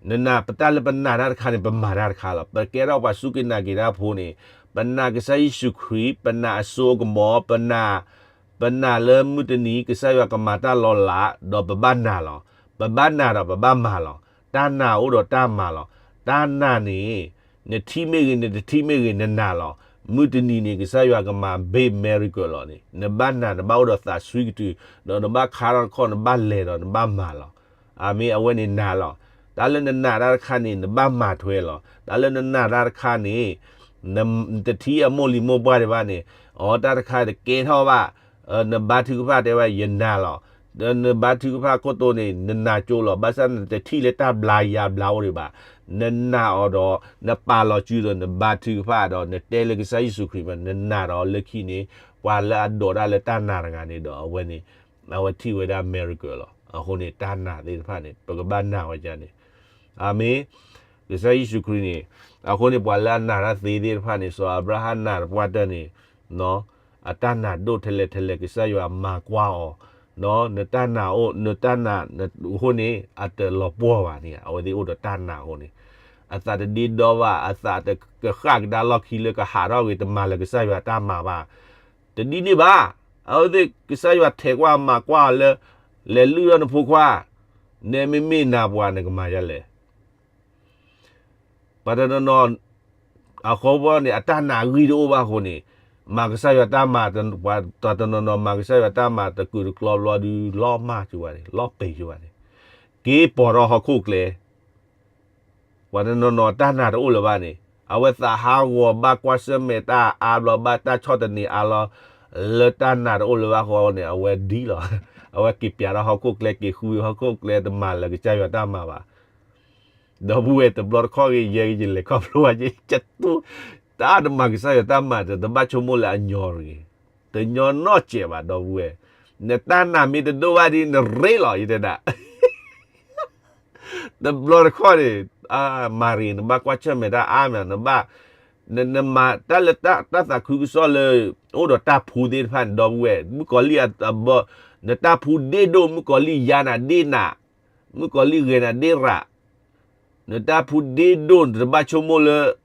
နနာ်ပတၢ်လၢပနာ်တၢ်တခါန့ၣ် ပမၤတၢ်တခါလီၤ, ပကဲထီၣ်ပှၤစူၢ်က့ၤနာ်က့ၤတၢ်ဖိန့ၣ်, ပနာ်ကစၢ်ယ့ၣ်ၡူးခရံာ်, ပနာ်အစိအကမီၤ, ပနာ်, ပနာ်လၢမုၢ်တနံၤ ကစၢ်ယွၤကမၤတၢ်လီၤလး ဒီးပဘၣ်နာ်လီၤ, ပဘၣ်နာ်ဒီးပဘၣ်မၤလီၤ, တၢ်နာ်အိၣ်ဒီးတၢ်မၤလီၤ, တၢ်နာ်န့ၣ် နထံၣ်မ့ၢ်ဂ့ၤ နတထံၣ်မ့ၢ်ဂ့ၤ နနာ်လီၤ, မုၢ်တနံၤန့ၣ် ကစၢ်ယွၤကမၤ big miracle လီၤန့ၣ်, နဘၣ်နာ် နဘၣ်အိၣ်ဒီးသးစွံကတုၤ, ဒီးနဘၣ်ခါထီၣ်တခီ နဘၣ်လဲၤဒီးနဘၣ်မၤလီၤ, အၤမ့ၣ်, အဝဲန့ၣ်နာ်လီၤ, တၢ်လၢနနာ်တၢ်တခါန့ၣ် နဘၣ်မၤထွဲလီၤ, တၢ်လၢနနာ်တၢ်တခါန့ၣ် နတထံၣ်အမိၢ်လံၤမိၢ်ပှၢ်ဒံးဘၣ်န့ၣ်, အိၣ်တၢ်တခါတကဲထီၣ်ဘၣ်, နဘါထုကဖၣ်တဲဝဲယနာ်လီၤ, နဘါထုကဖၣ်ခိၣ်တိန့ၣ် နနာ်ကၠိလီၤ, ဘၣ်ဆၣ်နတထံၣ်လၢတၢ်ဘျါယၤဘျါအိၣ်ဒံးဘၣ်, နနာ်အီၤဒီး နပာ်လီၤစုဒီး နဘါထုကဖၣ်ဒီး နတဲလၢကစၢ်ယ့ၣ်ၡူးခရံာ်မး နနာ်ဒီးလၢခံန့ၣ်, ပှၤလၢအဒိးတၢ်လၢတၢ်နာ်တဂၤန့ၣ်ဒီး အဝဲန့ၣ် အဝဲထံၣ်ဝဲဒၣ် miracle လီၤ, အဃိန့ၣ် တၢ်နာ်သ့ၣ်တဖၣ်န့ၣ် ပကဘၣ်နာ်ဝဲဒၣ်န့ၣ်, အၤမ့ၣ်, ကစၢ်ယ့ၣ်ၡူးခရံာ်န့ၣ်, အဃိန့ၣ် ပှၤလၢအနာ်တၢ်သ့သ့ၣ်တဖၣ်န့ၣ် စီၤအၤဘြၤဟၣ်နာ်တပှၢ်တၢၢ်န့ၣ် အတၢ်နာ်ဒိၣ်ထဲလဲၣ်ထဲလဲၣ် ကစၢ်ယွၤမၤကွၢ်အီၤ, နတၢ်နာ်အိၣ်, နတၢ်နာ်အဃိန့ၣ် အတလီၤပှီၢ်ဘၣ်န့ၣ်, အဝဲသ့ၣ်အိၣ်ဒီးတၢ်နာ်အဃိန့ၣ်, အသးတဒ့ဒီဘၣ်, အသးတကဃၣ်ကဒါလီၢ်ခံလၢကဟးထီၣ်ဂ့ၤ တမၤလၢၤကစၢ်ယွၤတၢ်မၤဘၣ်, တဒ်န့ၣ်ဘၣ်, အဝဲသ့ၣ်ကစၢ်ယွၤထဲးကွၢ်မၤကွၢ်အီၤလၢ လဲၤလုၢ်ထီၣ်နဖိခွါ, နမ့မ့ၢ်နာ်ပှၤနကမၤဒ်လဲၣ် ပှၤတနီၤနီၤ အဃိန့ၣ် အတၢ်နာ်ဂံၢ်တအိၣ်ဘၣ်အဃိန့ၣ်, မၤကစၢ်ယွၤတၢ်မၤ, ပှၤတနီၤနီၤ မၤကစၢ်ယွၤတၢ်မၤ တကုာ်တကျီဘျီဒုး လီၤမၢ်ကၠိဘၣ်န့ၣ်, လီၤပဲာ်ကၠိဘၣ်န့ၣ်, က့ၤပိာ်ထီၣ်ဟီၣ်ခိၣ်ကျဲ, ပှၤတနီၤနီၤတၢ်နာ်တအိၣ်လၢၤဘၣ်န့ၣ်, အဝဲသးဟးဂီၤဘၣ်ကွၢ်ဆၢၣ်မဲာ်တၢ်အါဘျီ ဘၣ်တၢ်ဆီၣ်သနံးအါလီၤ, လၢတၢ်နာ်တအိၣ်လၢၤဘၣ်ဃီန့ၣ် အဝဲဒ်လီၤ. အဝဲက့ၤပျးထီၣ်ဟီၣ်ခိၣ်ကျဲ က့ၤဃုဟီၣ်ခိၣ်ကျဲ တမၤလၢကစၢ်ယွၤတၢ်မၤဘၣ်. ဒီပုၢ်ဝဲၢ် တဘျီတခီၣ်ဂ့ၤ ယဲကယလဲၤခီဖျိဘၣ်က့ၤ ကတိၤ တၢ်တမၤကစၢ်ယွၤတၢ်မၤဒီး တဘၣ်ဆိကမိၣ်လၢအညီတဂ့ၤ, တညီနီၢ်စဲးဘၣ် ဒီပုၢ်ဝဲၢ်. နတၢ်နာ်မ့ၢ်တဒိၣ်ဘၣ်ဒီး နရ့လီၤ ယတဲဒၣ် တဘျီတခီၣ်န့ၣ် မၤရံ နဘၣ်ကွၢ်ဆၢၣ်မဲာ်တၢ်အါမး နဘၣ် နမၤတၢ်လၢတၢ်သးခုကစီၣ်လၢ အိၣ်ဒီးတၢ်ဖှူသ့ၣ်တဖၣ်န့ၣ် ဒီပုၢ်ဝဲၢ် မုၣ်ကီၤလံၢ်အဘီ နတၢ်ဖှူဒ့ၣ်ဒိၣ် မုၣ်ကီၤလံၢ်ယါနၤဒ့ၣ်နၤ, မုၣ်ကီၤလံၢ်ဂဲၤနၤဒ့ၣ်ရၤ, နတၢ်ဖှူဒ့ၣ်ဒိၣ် နတဘၣ်ဆိကမိၣ်လၢ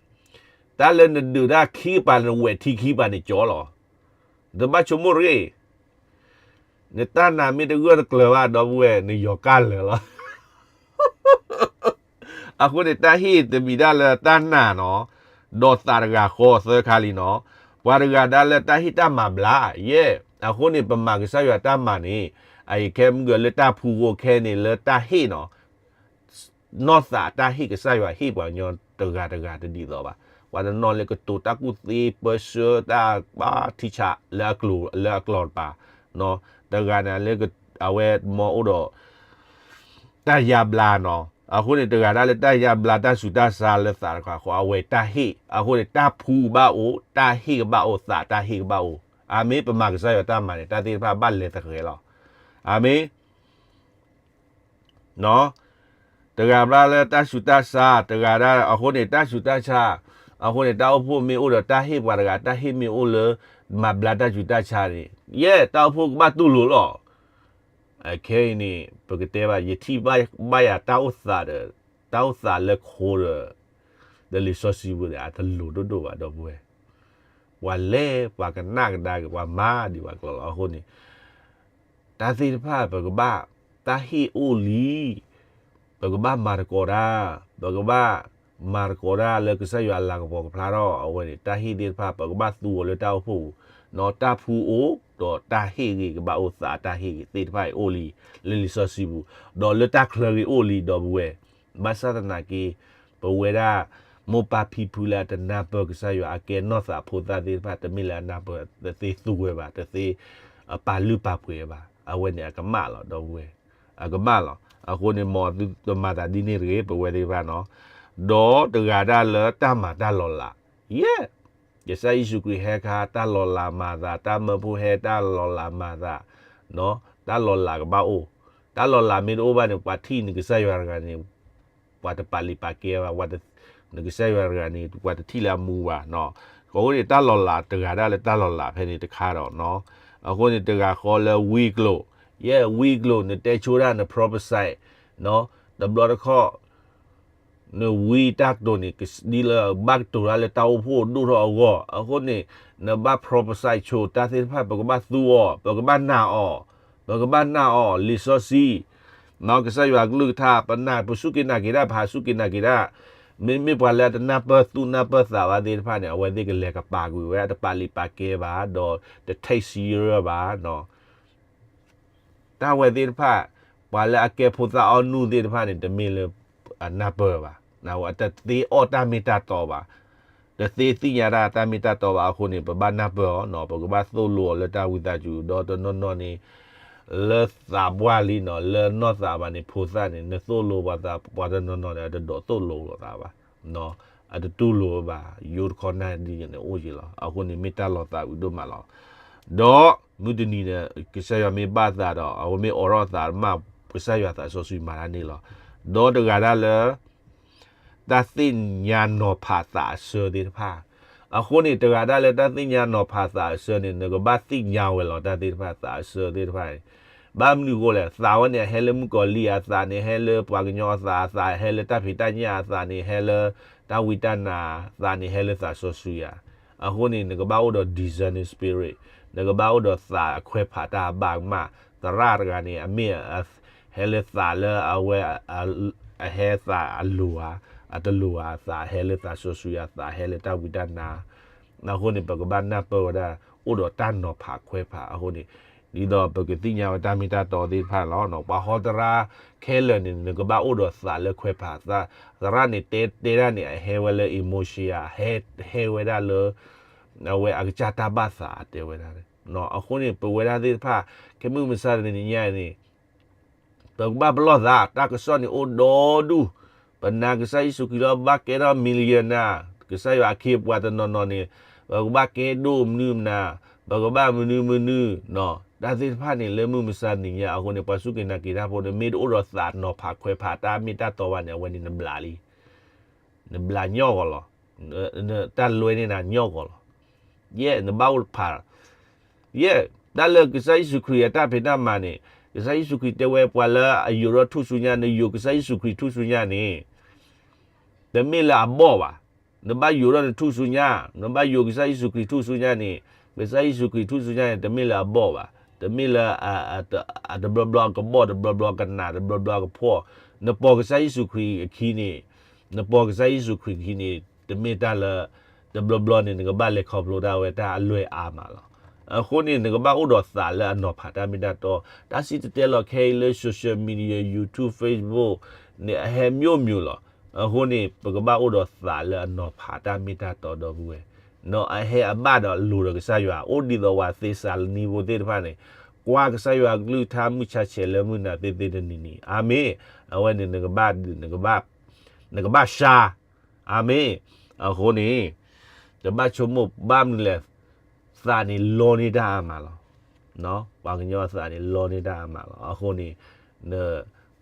တၢ်လၢနဒုးတၢ်ခံကပၤ နဝဲၢ်ထံခံကပၤန့ၣ်ကၠီလီၤ. နတဘၣ်ဆိကမိၣ်တဂ့ၤ, နတၢ်နာ်မ့ၢ်တဂၢၢ်တကျၢၤဘၣ် ဒီပုၢ်ဝဲၢ် နယီၤကၢ်လၢာ်လီၤ. အဃိန့ၣ် တၢ်ဟ့ၣ်တမံၤဒၣ်လၢတၢ်နာ်နီၤ, ဒီးသးတဂၤဃီသၢခါလံနီၤ, ပှၤတဂၤဒၣ်လၢတၢ်ဟ့ၣ်တၢ်မၤဘျါ, ယဲၢ်, အဃိန့ၣ် ပမၤကစၢ်ယွၤတၢ်မၤန့ၣ်, အအံၤခဲမုၢ်ဂၢၤလၢတၢ်ဖှူအဃိခဲန့ၣ် လၢတၢ်ဟ့ၣ်နီၤ, နီၢ်သးတၢ်ဟ့ၣ် ကစၢ်ယွၤဟ့ၣ်ပှၤကညီတဂၤတဂၤတဒ်သိးဘၣ်. ပှၤတနီၤလၢကတိၤတၢ်ကူၣ်သ့ ပၢဆှၢတၢ်ဘၣ်ထံဆး လၢအကျိၤလၢအကျိၤတပၤ, တဂၤန့ၣ်လၢ အဝဲမ့ၢ်အိၣ်ဒီး တၢ်ယါဘျါနီၤ, အဃိန့ၣ် တဂၤဒၣ်လၢတၢ်ယါဘျါတၢ်ဆူးတၢ်ဆါလၢသးတခါဃီ အဝဲတၢ်ဟ့ၣ်, အဃိန့ၣ် တၢ်ဖှူဘၣ်အိၣ်, တၢ်ဟ့ၣ်ကဘၣ်အိၣ်, သးတၢ်ဟ့ၣ်ကဘၣ်အိၣ်. အၤမ့ၣ်, ပမၤကစၢ်ယွၤတၢ်မၤန့ၣ် တၢ်သ့ၣ်တဖၣ်ဘၣ်လဲၤသဃဲၤလီၤ. အၤမ့ၣ်. တဂၤဘျါလၢတၢ်ဆူးတၢ်ဆါ, တဂၤဒၣ်အဃိန့ၣ် တၢ်ဆူးတၢ်ဆါ, အဃိန့ၣ် တၢ်အိၣ်ဖှိၣ်မ့ၢ်အိၣ်ဒီးတၢ်ဟ့ၣ်ပှၤတဂၤ, တၢ်ဟ့ၣ်မ့ၢ်အိၣ်လၢ မၤဘျါတၢ်ဆူးတၢ်ဆါန့ၣ်, ယဲၢ် တၢ်အိၣ်ဖှိၣ်ကဘၣ်တူၢ်လိာ်လီၤ. အခဲအံၤန့ၣ် ပကတဲဘၣ် ယထံၣ်ဘၣ်ယၤတၢ်အိၣ်သးဒီး တၢ်အိၣ်သးလၢခိဒီး ဒီးလံာ်စီဆှံပူၤန့ၣ် အတလိၤဒိၣ်ဒိၣ်ဘၣ် ဒီပုၢ်ဝဲၢ်, ပှၤလဲၤ ပှၤကနၣ်ကဒါက့ၤ ပှၤမၤဒံးပှၤကျိၤလီၤ. အဃိန့ၣ် တၢ်သ့ၣ်တဖၣ် ပကဘၣ် တၢ်ဟ့ၣ်အိၣ်လံ ပကဘၣ်မၤသကိးတၢ်, ပကဘၣ်မၤသကိးတၢ်လၢကစၢ်ယွၤအလၤကပီၤကဖျါထီၣ်အဝဲန့ၣ် တၢ်ဟ့ၣ်သ့ၣ်တဖၣ် ပကဘၣ်သူအီၤလၢတၢ်အိၣ်ဖှိၣ်ပူၤ, နီၢ်တၢ်ဖှူအိၣ် ဒီးတၢ်ဟ့ၣ်ဂ့ၤကဘၣ်အိၣ် သးတၢ်ဟ့ၣ်ဂ့ၤသ့ၣ်တဖၣ်အံၤအိၣ်လံ လၢလံာ်စီဆှံပူၤ, ဒီးလၢတၢ်ချၢဂ့ၤအိၣ်လံ ဒီပုၢ်ဝဲၢ်, ဘၣ်ဆၣ်သနာ်က့ ပဝဲဒၣ် မိၢ်ပၢ်ဖံဖုလၢအတနၢ်ပၢၢ်ကစၢ်ယွၤအကဲနီၢ်သးဖိသၣ်သ့ၣ်တဖၣ် တမ့ၢ်လၢအနၢ်ပၢၢ် တသ့သူဝဲဘၣ်, တသ့အပာ်လုၢ်ပာ်ပှ့ၤဘၣ်, အဝဲန့ၣ်အကမၣ်လီၤ ဒီပုၢ်ဝဲၢ်, အကမၣ်လီၤ. အဃိန့ၣ် မ်သုတမၤသးဒ်န့ၣ်တဂ့ၤ ပဝဲသ့ၣ်တဖၣ်နီၤ, ဒီးတဂၤဒၣ်လၢတၢ်မၤတၢ်လီၤလး, ယဲၢ်, ကစၢ်ယ့ၣ်ၡူးခရံာ်ဟဲခါ တၢ်လီၤလးမၤသး, တၢ်မၢဖိဟဲ တၢ်လီၤလးမၤသး, တၢ်လီၤလးကဘၣ်အိၣ်, တၢ်လီၤလးမ့ၢ်တအိၣ်ဘၣ်န့ၣ် ပှၤထံၣ်နကစၢ်ယွၤတဂၤန့ၣ် ပှၤတပာ်လုၢ်ပာ်ကဲဘၣ်, နကစၢ်ယွၤတဂၤန့ၣ် ပှၤတထံၣ်လၢအမူဘၣ်, အဃိန့ၣ် တၢ်လီၤလးတဂၤဒၣ်လၢတၢ်လီၤလးဖဲန့ၣ်တခါဒီး, အဃိန့ၣ် တဂၤဃီလၢဝံကျိာ်, ယဲၢ် ဝံကျိာ် နတဲဆိတၢ် န prophesy တဘျီတခီၣ် နဝံတၢ်ကတိၤန့ၣ် ဒ်လၢဘၣ်ကတိၤတၢ်လၢတၢ်အိၣ်ဖှိၣ်ဒိၣ်ထီၣ်အဂီၢ်, အဃိန့ၣ် နဘၣ် prophesy ဆိတၢ်သ့ၣ်တဖၣ် ပကဘၣ်သူအီၤ, ပကဘၣ်နာ်အီၤ, ပကဘၣ်နာ်အီၤ လံာ်စီဆှံ ကစၢ်ယွၤအကလုၢ်ကထါ ပနာ် ပစူၢ်က့ၤနာ်က့ၤတၢ် ပဟးစူၢ်က့ၤနာ်က့ၤတၢ်, မ့မ့ၢ်ပှၤလၢအတနၢ်ပၢၢ်သူၣ်နၢ်ပၢၢ်သးဘၣ်သ့ၣ်တဖၣ်န့ၣ် အဝဲသ့ၣ်ကလဲၤကပာ်ကွံာ်ဝဲ တပာ်လုၢ်ပာ်ကဲဘၣ် ဒီးတ take serious ဘၣ် တၢ်ဝဲသ့ၣ်တဖၣ် ပှၤလၢအကဲဖိသၣ်အီၣ်နုၢ်သ့ၣ်တဖၣ်န့ၣ် တမ့ၢ်လၢအနၢ်ပၢၢ်ဘၣ်, တသ့အီၣ်တၢ်မ့ၢ်တၢ်တီဘၣ်, တသ့သ့ၣ်ညါတၢ်တၢ်မ့ၢ်တၢ်တီဘၣ်အဃိန့ၣ် ပဘၣ်နၢ်ပၢၢ်အီၤ, ပကဘၣ်သိၣ်လိအီၤလၢတၢ်ဝံသးစူၤ, ဒီးတနီၤနီၤန့ၣ် လၢသးပှၢ်လံနီၤ လၢနီၢ်သးဘၣ်န့ၣ် ဖိသၣ်န့ၣ် နသိၣ်လိပှၤသး ပှၤတနီၤနီၤန့ၣ် အတဒိးသိၣ်လိလိာ်သးဘၣ်, အတတူၢ်လိာ်ဘၣ်, ယိတခီနၢ်ဒ်န့ၣ်အိၣ်က့ၤလီၤ. အဃိန့ၣ်မ့ၢ်တၢ်လီၤသးဝံၤဒိၣ်မးလီၤ. ဒီးမုၢ်တနံၤန့ၣ် ကစၢ်ယွၤမ့ၢ်ဘၣ်သးဒီး အဝဲမ့ၢ်အိးထီၣ်သးမး ကစၢ်ယွၤသးစီဆှံမၤတၢ်န့ၣ်လီၤ. ဒီးတဂၤဒၣ်လၢ တၢ်သ့ၣ်ညါနီၤဖးသးအဆၢသ့ၣ်တဖၣ်, အဃိန့ၣ် တဂၤဒၣ်လၢတၢ်သ့ၣ်ညါနီၤဖးသးအဆၢန့ၣ် နကဘၣ်သ့ၣ်ညါဝဲလီၤ တၢ်သ့ၣ်တဖၣ်သးအဆၢသ့ၣ်တဖၣ်န့ၣ်, ဘၣ်မနုၤအဃိလဲၣ်, သးဝဲန့ၣ် အဟဲလၢမုၣ်ကီၤလံၢ်အသးန့ၣ် ဟဲလၢပှၤကညီအသး, အသးဟဲလၢတၢ်ဖံးတၢ်ညၣ်အသးန့ၣ် ဟဲလၢတၢ်ဝံတၢ်နါ, သးန့ၣ်ဟဲလၢသးစီဆှံယၤ, အဃိန့ၣ် နကဘၣ်အိၣ်ဒီး discerning spirit, နကဘၣ်အိၣ်ဒီးသးအခွဲးဖးတၢ်အဘၣ်ကမၣ်, သရၣ်တဂၤန့ၣ် အမ့ၢ် ဟဲလၢသးလၢအဝဲ အဟဲသးအလိၤဧါ, အတလိၤဧါ, သးဟဲလၢသးစီဆှံဧါ, သးဟဲလၢတၢ်ဝံတၢ်နါ, အဃိန့ၣ် ပကဘၣ်နၢ်ပၢၢ်ဝဲဒၣ် အိၣ်ဒီးတၢ်နီၤဖးခွဲးဖးအဃိန့ၣ်, ဒ်သိးပကသ့ၣ်ညါဝဲတၢ်မ့ၢ်တၢ်တီသ့ၣ်တဖၣ်လီၤ. ပှၤဟီတရါခဲလၢာ်န့ၣ် နကဘၣ်အိၣ်ဒီးသးလၢခွဲးဖး, သရၣ်န့ၣ်တဲတဲဒၣ်န့ၣ် အဟဲဝဲလၢ emotion ဧါ, ဟဲဝဲဒၣ်လၢ အဝဲအကစၢ်တၢ်ဘၣ်သးတဲဝဲဒၣ်. အဃိန့ၣ် ပဝဲဒၣ်သ့ၣ်တဖၣ် ခဲမုၢ်မဆါတနံၤညါန့ၣ် ပကဘၣ်ပလီၢ်သး, တၢ်ကစီၣ်န့ၣ်အိၣ်ဒီဒူၣ်, ပနာ်ကစၢ်ယ့ၣ်ၡူးခရံာ်လၢဘၣ်ကဲထီၣ် millionaire, ကစၢ်ယွၤအခ့အပှၤတနီၤနီၤန့ၣ် ပကဘၣ်ကဲဒိၣ်မနုၤမနၤ, ပကဘၣ်မနုၤမနုၤ, တၢ်သ့ၣ်တဖၣ်န့ၣ် လၢမုၢ်မဆါတနံၤညါအဃိန့ၣ် ပှၤစူၢ်က့ၤနာ်က့ၤတၢ်ဖိန့ၣ် မ့ၢ်တအိၣ်ဒီးသးနီၤဖးခွဲးဖးတၢ်မ့ၢ်တၢ်တီဘၣ်န့ၣ် အဝဲန့ၣ်နဘျးလံ နဘျးညီၣ်ဂီၤလီၤ. တၢ်လွဲန့ၢ်နၤညီၣ်ဂီၤလီၤ. ယဲၢ် နဘၣ်အိၣ်တဖး, ယဲၢ် တၢ်လၢကစၢ်ယ့ၣ်ၡူးခရံာ်အတၢ်ဖံးတၢ်မၤန့ၣ် ကစၢ်ယ့ၣ်ၡူးခရံာ်တဲဝဲပှၤလၢအယိးထီၣ်ထူၣ်စုညါ နယိးကစၢ်ယ့ၣ်ၡူးခရံာ်ထူၣ်စုညါန့ၣ် တမ့ၢ်လၢအဘီၣ်ဘၣ်. နဘၣ်ယိးထီၣ်နထူၣ်စုညါ, နဘၣ်ယိးကစၢ်ယ့ၣ်ၡူးခရံာ်ထူၣ်စုညါန့ၣ် ကစၢ်ယ့ၣ်ၡူးခရံာ်ထူၣ်စုညါန့ၣ် တမ့ၢ်လၢအဘီၣ်ဘၣ်, တမ့ၢ်လၢ အတဘျီဘျီအကဘီၣ် တဘျီဘျီကနး တဘျီဘျီကဖှီၣ်, နပိာ်ကစၢ်ယ့ၣ်ၡူးခရံာ်အခံန့ၣ်, နပိာ်ကစၢ်ယ့ၣ်ၡူးခရံာ်အခံန့ၣ် တမ့ၢ်တၢ်လၢ တဘျီဘျီန့ၣ် နကဘၣ်လဲၤခီဖျိတၢ်ဝဲတၢ်အလွဲၢ်အါမးလီၤ. အဃိန့ၣ် နကဘၣ်အိၣ်ဒီးသးလၢအနီၤဖးတၢ်မ့ၢ်တၢ်တီ, တၢ်စံၣ်တဲၤတဲလီၤခဲအံၤလၢ social media, YouTube, Facebook န့ၣ် အဟဲမျိးမျိးလီၤ. အဃိန့ၣ် ပကဘၣ်အိၣ်ဒီးသးလၢအနီၤဖးတၢ်မ့ၢ်တၢ်တီဒီပုၢ်ဝဲၢ်, နီၢ်အဟဲအဘၣ်ဒီးလိၤဒီးကစၢ်ယွၤ အိၣ်ဒ်သိးဝဲသ့းစၤလနံဖိသ့ၣ်တဖၣ်န့ၣ် ကွၢ်ကစၢ်ယွၤအကလုၢ်ကထါမုၢ်ဆါဆဲးလၢမုၢ်နၤသ့သ့တနံၤနံၤ, အၤမ့ၣ်. အဝဲန့ၣ် နကဘၣ် နကဘၣ်ဆါ, အၤမ့ၣ်. အဃိန့ၣ် တဘၣ်ဆိကမိၣ်ဘၣ်မနုၤလဲၣ်, သးန့ၣ်လီန့ၢ်တၢ်အါမးလီၤ. ပှၤကညီအသးန့ၣ်လီန့ၢ်တၢ်အါမးလီၤ. အဃိန့ၣ်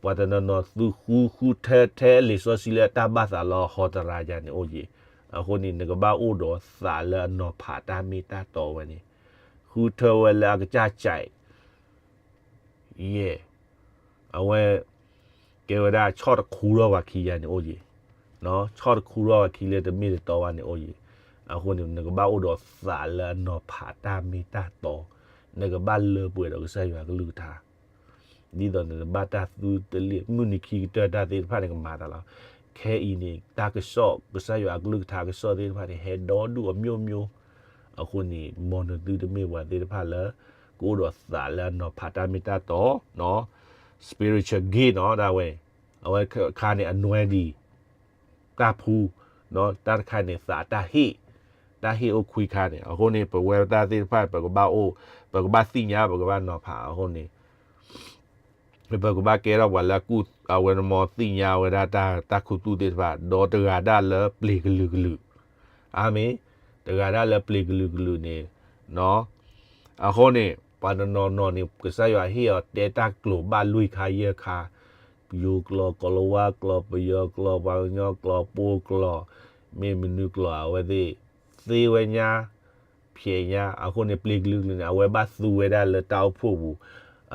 ပှၤတနီၤနီၤသုဃုဃုထၢထဲလံာ်စီဆှံလၢတၢ်ဘၣ်သးလၢဟီတရါယၤန့ၣ်အိၣ်က့ၤ, အဃိန့ၣ် နကဘၣ်အိၣ်ဒီးသးလၢအနီၤဖးတၢ်မ့ၢ်တၢ်တီဝဲန့ၣ်, ဃုထၢဝဲလၢအကစၢ်စဲး ယဲၢ်, အဝဲ ကဲဝဲဒၣ်ဆီၣ်တခူထီၣ်ပှၤခံယၤန့ၣ်အိၣ်က့ၤ, ဆီၣ်တခူထီၣ်ပှၤခံလၢတမ့ၢ်တတီဘၣ်န့ၣ်အိၣ်က့ၤ, အဃိန့ၣ် နကဘၣ်အိၣ်ဒီးသးလၢအနီၤဖးတၢ်မ့ၢ်တၢ်တီ, နကဘၣ်လၢပှဲၤဒီးကစၢ်ယွၤကလုၢ်ကထါ ဒ်သိးနတဘၣ်တၢ်သုတလ့ၣ် မုၢ်နံၤခံကတၢၢ်တၢ်သ့ၣ်တဖၣ်န့ၣ်ကမၤတၢ်လီၤ. ခဲအံၤန့ၣ် တၢ်ကစီၣ် ကစၢ်ယွၤအကလုၢ်ကထါကစီၣ်သ့ၣ်တဖၣ်န့ၣ် ဟဲဒီဒူၣ်အမျိးမျိး, အဃိန့ၣ် မ်နသုတမ့ၢ်ပှၤသ့ၣ်တဖၣ်လၢ ကအိၣ်ဒီးသးလၢအနီၤဖးတၢ်မ့ၢ်တၢ်တီ, spiritual gift နီၤ ဒၣ်ဝဲ, အဝဲတခါန့ၣ် anointing တၢ်ဖှူ, တၢ်တခါန့ၣ် သးတၢ်ဟ့ၣ်, တၢ်ဟ့ၣ်အိၣ်ခွံခါန့ၣ်, အဃိန့ၣ် ပဝဲတၢ်သ့ၣ်တဖၣ် ပကဘၣ်အိၣ်, ပကဘၣ်သ့ၣ်ညါ ပကဘၣ်နီၤဖးအဃိန့ၣ် ပကဘၣ်ကဲထီၣ်ပှၤလၢအကူၣ် အဝဲနမ့ၢ်သ့ၣ်ညါဝဲဒၣ်တၢ်ခူသူၣ်သ့ၣ်တဖၣ် ဒီးတဂၤဒၣ်လၢပျ့ၤကလုာ်ကလုာ်, အၤမ့ၣ်, တဂၤဒၣ်လၢပျ့ၤကလုာ်ကလုာ်န့ၣ်, အဃိန့ၣ် ပှၤတနီၤနီၤန့ၣ် ကစၢ်ယွၤဟ့ၣ်အီၤတဲတၢ်ကျိာ်ဘၣ်လွံၢ်ခါယဲၢ်ခါ, ယိၤကျိာ် ကိၤလၤဝါကျိာ် ပယီၤကျိာ် ပှၤကညီကျိာ် ပှိၤကျိာ်, မ့ၢ်မနုၤကျိာ်အဝဲသ့ၣ် သ့ဝဲညါ ဖျဲးညါ, အဃိန့ၣ် ပျ့ၤကလုာ်ကလုာ်န့ၣ် အဝဲဘၣ်သူဝဲဒၣ်လၢတၢ်အိၣ်ဖှိၣ်ပူၤ,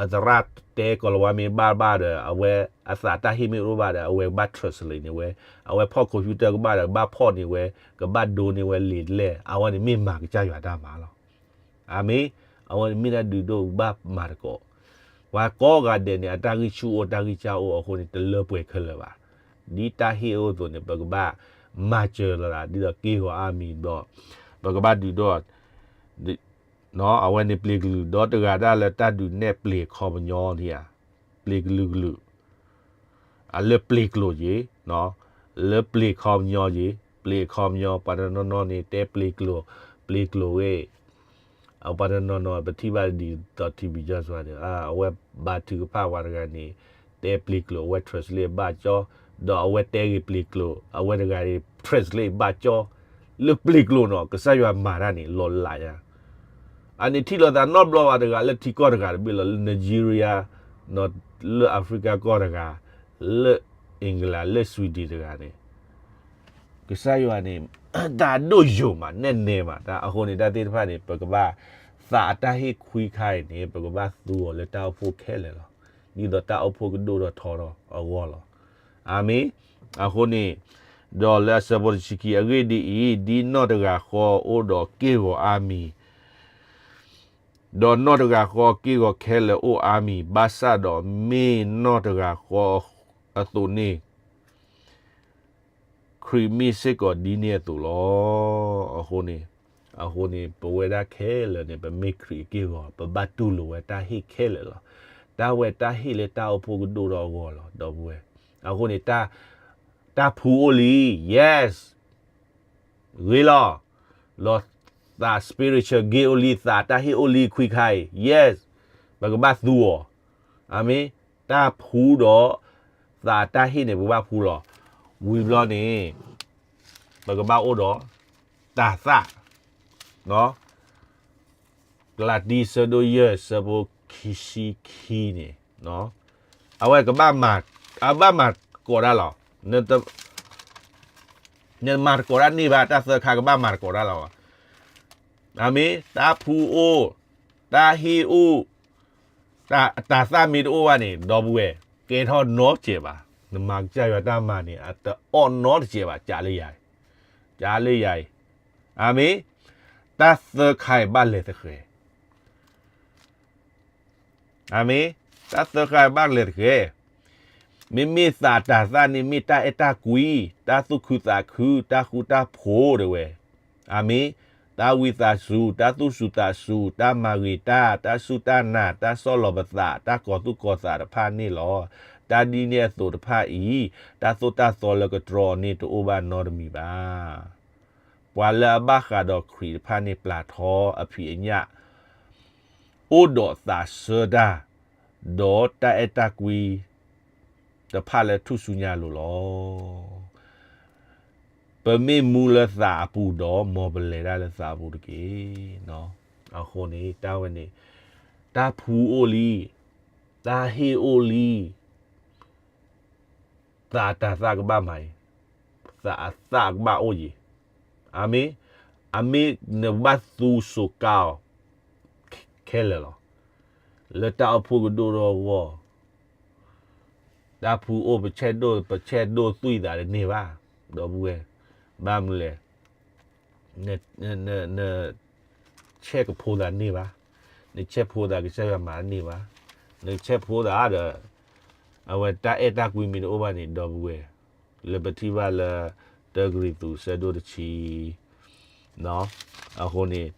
အသရၣ်တဲကိၤလၤဝါမ့ၢ်ဘၣ်ဘၣ်ဒီး အဝဲအသးတၢ်ဟ့ၣ်မ့ၢ်အိၣ်ဘၣ်ဒီး အဝဲကဘၣ် translate န့ၢ်ဝဲ, အဝဲဖီၣ် computer ကဘၣ်ဒီး ကဘၣ်ဖီၣ်န့ၢ်ဝဲ, ကဘၣ်ဒိန့ၢ်ဝဲလံာ်လဲၢ်, အဝဲန့ၣ်မ့ၢ်မၤကစၢ်ယွၤတၢ်မၤလီၤ. အၤမ့ၣ်, အဝဲန့ၣ်မ့ၢ်တၢ်ဒုးဒိၣ်ကဘၣ်မၤသကိး, ပှၤကိးဂၤဒဲးန့ၣ် အတၢ်ဂံၢ်ဆူၣ်အိၣ် တၢ်ဂံၢ်စၢ်အိၣ်အဃိန့ၣ် တလၢပှဲၤခဲလၢာ်ဘၣ်. ဒ်တၢ်ဟ့ၣ်အသိးန့ၣ် ပကဘၣ်မၤစၢၤလီၤဒၣ် ဒ်သိးက့ၢ်ဂီၤအါမံၤဒီး ပကဘၣ်ဒုးဒိၣ် အဝဲန့ၣ်ပျ့ၤကလုာ် ဒီးတဂၤဒၣ်လၢတၢ်ဒုးနဲၣ်ပျ့ၤခီပညီန့ၣ်ဧါ, ပျ့ၤကလုာ်ကလုာ်, အလၢပျ့ၤကျိာ်က့ၤ, လၢပျ့ၤခီပညီက့ၤ, ပျ့ၤခီပညီ ပှၤတနီၤနီၤန့ၣ် တဲပျ့ၤကျိာ်, ပျ့ၤကျိာ်ဝဲ, အပှၤတနီၤနီၤ ပထံၣ်ဘၣ်ဒ်သိး ထံဘံၣ်ကၠီစွၤန့ၣ် အဝဲဘါထုကဖၣ်ပှၤတဂၤန့ၣ် တဲပျ့ၤကျိာ် အဝဲ translate ဘၣ်ကၠီ, ဒီးအဝဲတဲဂ့ၤပျ့ၤကျိာ် အဝဲတဂၤန့ၣ် translate ဘၣ်ကၠီ, လၢပျ့ၤကျိာ်နီၤ ကစၢ်ယွၤမၤတၢ်န့ၣ် လီၤလးယါ အန့ၣ်ထံၣ်လိာ်သးနီတဘျီဘၣ်တဂၤ လၢထံကီၢ်တဂၤတဘ့ၣ်လီၤ လၢ Nigeria လၢ Africa ကီၢ်တဂၤ, လၢ England လၢ Sweden တဂၤန့ၣ်, ကစၢ်ယွၤန့ၣ် တၢ်ဒိၣ်ယိာ်မး နဲၣ်နဲမး တၢ်အဃိန့ၣ် တၢ်သ့ၣ်တဖၣ်န့ၣ် ပကဘၣ် သးအတၢ်ဟ့ၣ်ခွံခါအံၤန့ၣ် ပကဘၣ်သူအီၤလၢတၢ်အိၣ်ဖှိၣ်ခဲလၢာ်လီၤ. ဒ်သိးတၢ်အိၣ်ဖှိၣ်ကဒိၣ်ထီၣ်ထီထီၣ်အဂီၢ်လီၤ. အၤမ့ၣ်. အဃိန့ၣ် ဒီးလၢအဆၢဖိတဆံခံ အဂ့ၢ်ဒ်အံၤ, ဒ်နီၢ်တဂၤဃီအိၣ်ဒီးက့ၢ်ဂီၤအါမံၤ, ဒီးနီၢ်တဂၤဃီက့ၢ်ဂီၤခဲလၢာ်အိၣ်အါမံၤ, ဘၣ်ဆၣ်ဒီးမ့ၢ်နီၢ်တဂၤဃီအသိးန့ၣ် ခရံာ်မ့ၢ်စ့ၢ်ကီးဒ်န့ၣ်အသိးလီၤ. အဃိန့ၣ် အဃိန့ၣ် ပဝဲဒၣ်ခဲလၢာ်န့ၣ် ပမ့ၢ်ခရံာ်အက့ၢ်အဂီၤ ပဘၣ်တူၢ်လိာ်ဝဲတၢ်ဟ့ၣ်ခဲလၢာ်လီၤ. တၢ်ဝဲတၢ်ဟ့ၣ်လၢတၢ်အိၣ်ဖှိၣ်ကဒိၣ်ထီၣ်အဂီၢ်လီၤ ဒီပုၢ်ဝဲၢ်. အဃိန့ၣ် တၢ်ဖှူအိၣ်လံ yes ဂ့ၤလီၤ. လီၤသး spiritual gift အိၣ်လံ သးတၢ်ဟ့ၣ်အိၣ်လံ ခွံခါအံၤ yes ပကဘၣ်သူအီၤ. အၤမ့ၣ်. တၢ်ဖှူဒီး သးတၢ်ဟ့ၣ်န့ၣ် ပကဘၣ်ဖှူလီၤ. ဝံၤဘျီန့ၣ် ပကဘၣ်အိၣ်ဒီး တၤသၣ် ကလၤတံ ဆၢဒိၣ်ယဲၢ် ဆၢဖိခံဆံခံန့ၣ်, အဝဲကဘၣ်မၤ, အဘၣ်မၤသကိးတၢ်လီၤ. နမၤသကိးတၢ်န့ၢ်ဘၣ် တၢ်သၢခါကဘၣ်မၤသကိးတၢ်လီၤ. အၤမ့ၣ်. တၢ်ဖှူအိၣ်, တၢ်ဟ့ၣ်အိၣ်, တၤသၣ်မ့ၢ်တအိၣ်ဘၣ်န့ၣ် ဒီပုၢ်ဝဲၢ် ကဲထီၣ်နီတစဲးဘၣ်. နမၤကစၢ်ယွၤတၢ်မၤန့ၣ် အတအီၣ်နီတစဲးဘၣ် ကးလၢယၤ, ကးလၢယၤအံၤ. အၤမ့ၣ်. တၢ်သၢခါအံၤဘၣ်လဲၤသဃဲၤ. အၤမ့ၣ်. တၢ်သၢခါအံၤဘၣ်လဲၤသဃဲၤ. မ့မ့ၢ်သးတၤသၣ်န့ၣ် မ့ၢ်တၢ်အဲၣ်တၢ်ကွံ, တၢ်သူၣ်ခုသးခု, တၢ်ဃူတၢ်ဖိးတဲဝဲ. အၤမ့ၣ်. တၢ်ဝံသးစူၤ, တၢ်သူၣ်စူၤသးစူၤ, တၢ်မၤဂ့ၤတၢ်, တၢ်စူၢ်တၢ်နာ်, တၢ်ဆီၣ်လီၤပသး, တၢ်ကီၤသူၣ်ကီၤသးတဖၣ်န့ၣ်လီၤ. တၢ်ဒ်န့ၣ်အသိးတဖၣ်အံၤ, တၢ်သိၣ်တၢ်သီလၢကတြီန့ၣ်တအိၣ်ဘၣ်နီတမံၤဘၣ်. ပှၤလၢအဘၣ်ဃးဒီးခရံာ်တဖၣ်န့ၣ် ပျၢ်ထီအဖံးအညၣ်, အိၣ်ဒီးသးဆၢတၢ်, ဒီးတၢ်အဲၣ်တၢ်ကွံ တဖၣ်လၢထူၣ်စုညါအလိၤလီၤ. ပမ့ၢ်မူလၢသးအပူၤဒီး မ်ပလဲၤတၢ်လၢသးအပူၤတက့ၢ်. အဃိန့ၣ် တၢ်ဝဲန့ၣ် တၢ်ဖှူအိၣ်လံ, တၢ်ဟ့ၣ်အိၣ်လံ, သးတၤသၣ်ကဘၣ်မၤအံၤ, သးအသၣ်ကဘၣ်အိၣ်ယံၤ. အၤမ့ၣ်. အမ့ၢ်နဘၣ်သူစိာ်ကါအီၤခဲလၢာ်လီၤ. လၢတၢ်အိၣ်ဖှိၣ်ကဒိၣ်ထီၣ်အဂီၢ်, တၢ်ဖှူအိၣ် ပဆဲးဒိၣ် ပဆဲးဒိၣ်သွံၣ်သးတန့ၢ်ဘၣ်, ဒီပုၢ်ဝဲၢ်. ဘၣ်မနုၤလဲၣ်. နဆဲးကဖိသးန့ၢ်ဘၣ်, နဆဲးဖိသးကစၢ်ယွၤမၤတန့ၢ်ဘၣ်, နဆဲးဖိသးဒီး အဝဲတၢ်အဲၣ်တၢ်ကွံမ့ၢ်တအိၣ်ဘၣ်န့ၣ် ဒီပုၢ်ဝဲၢ်, လၢပထံၣ်ဘၣ်လၢ တၢကရံၣ်သူး ဆၢဒိၣ်တဆံ, အဃိန့ၣ်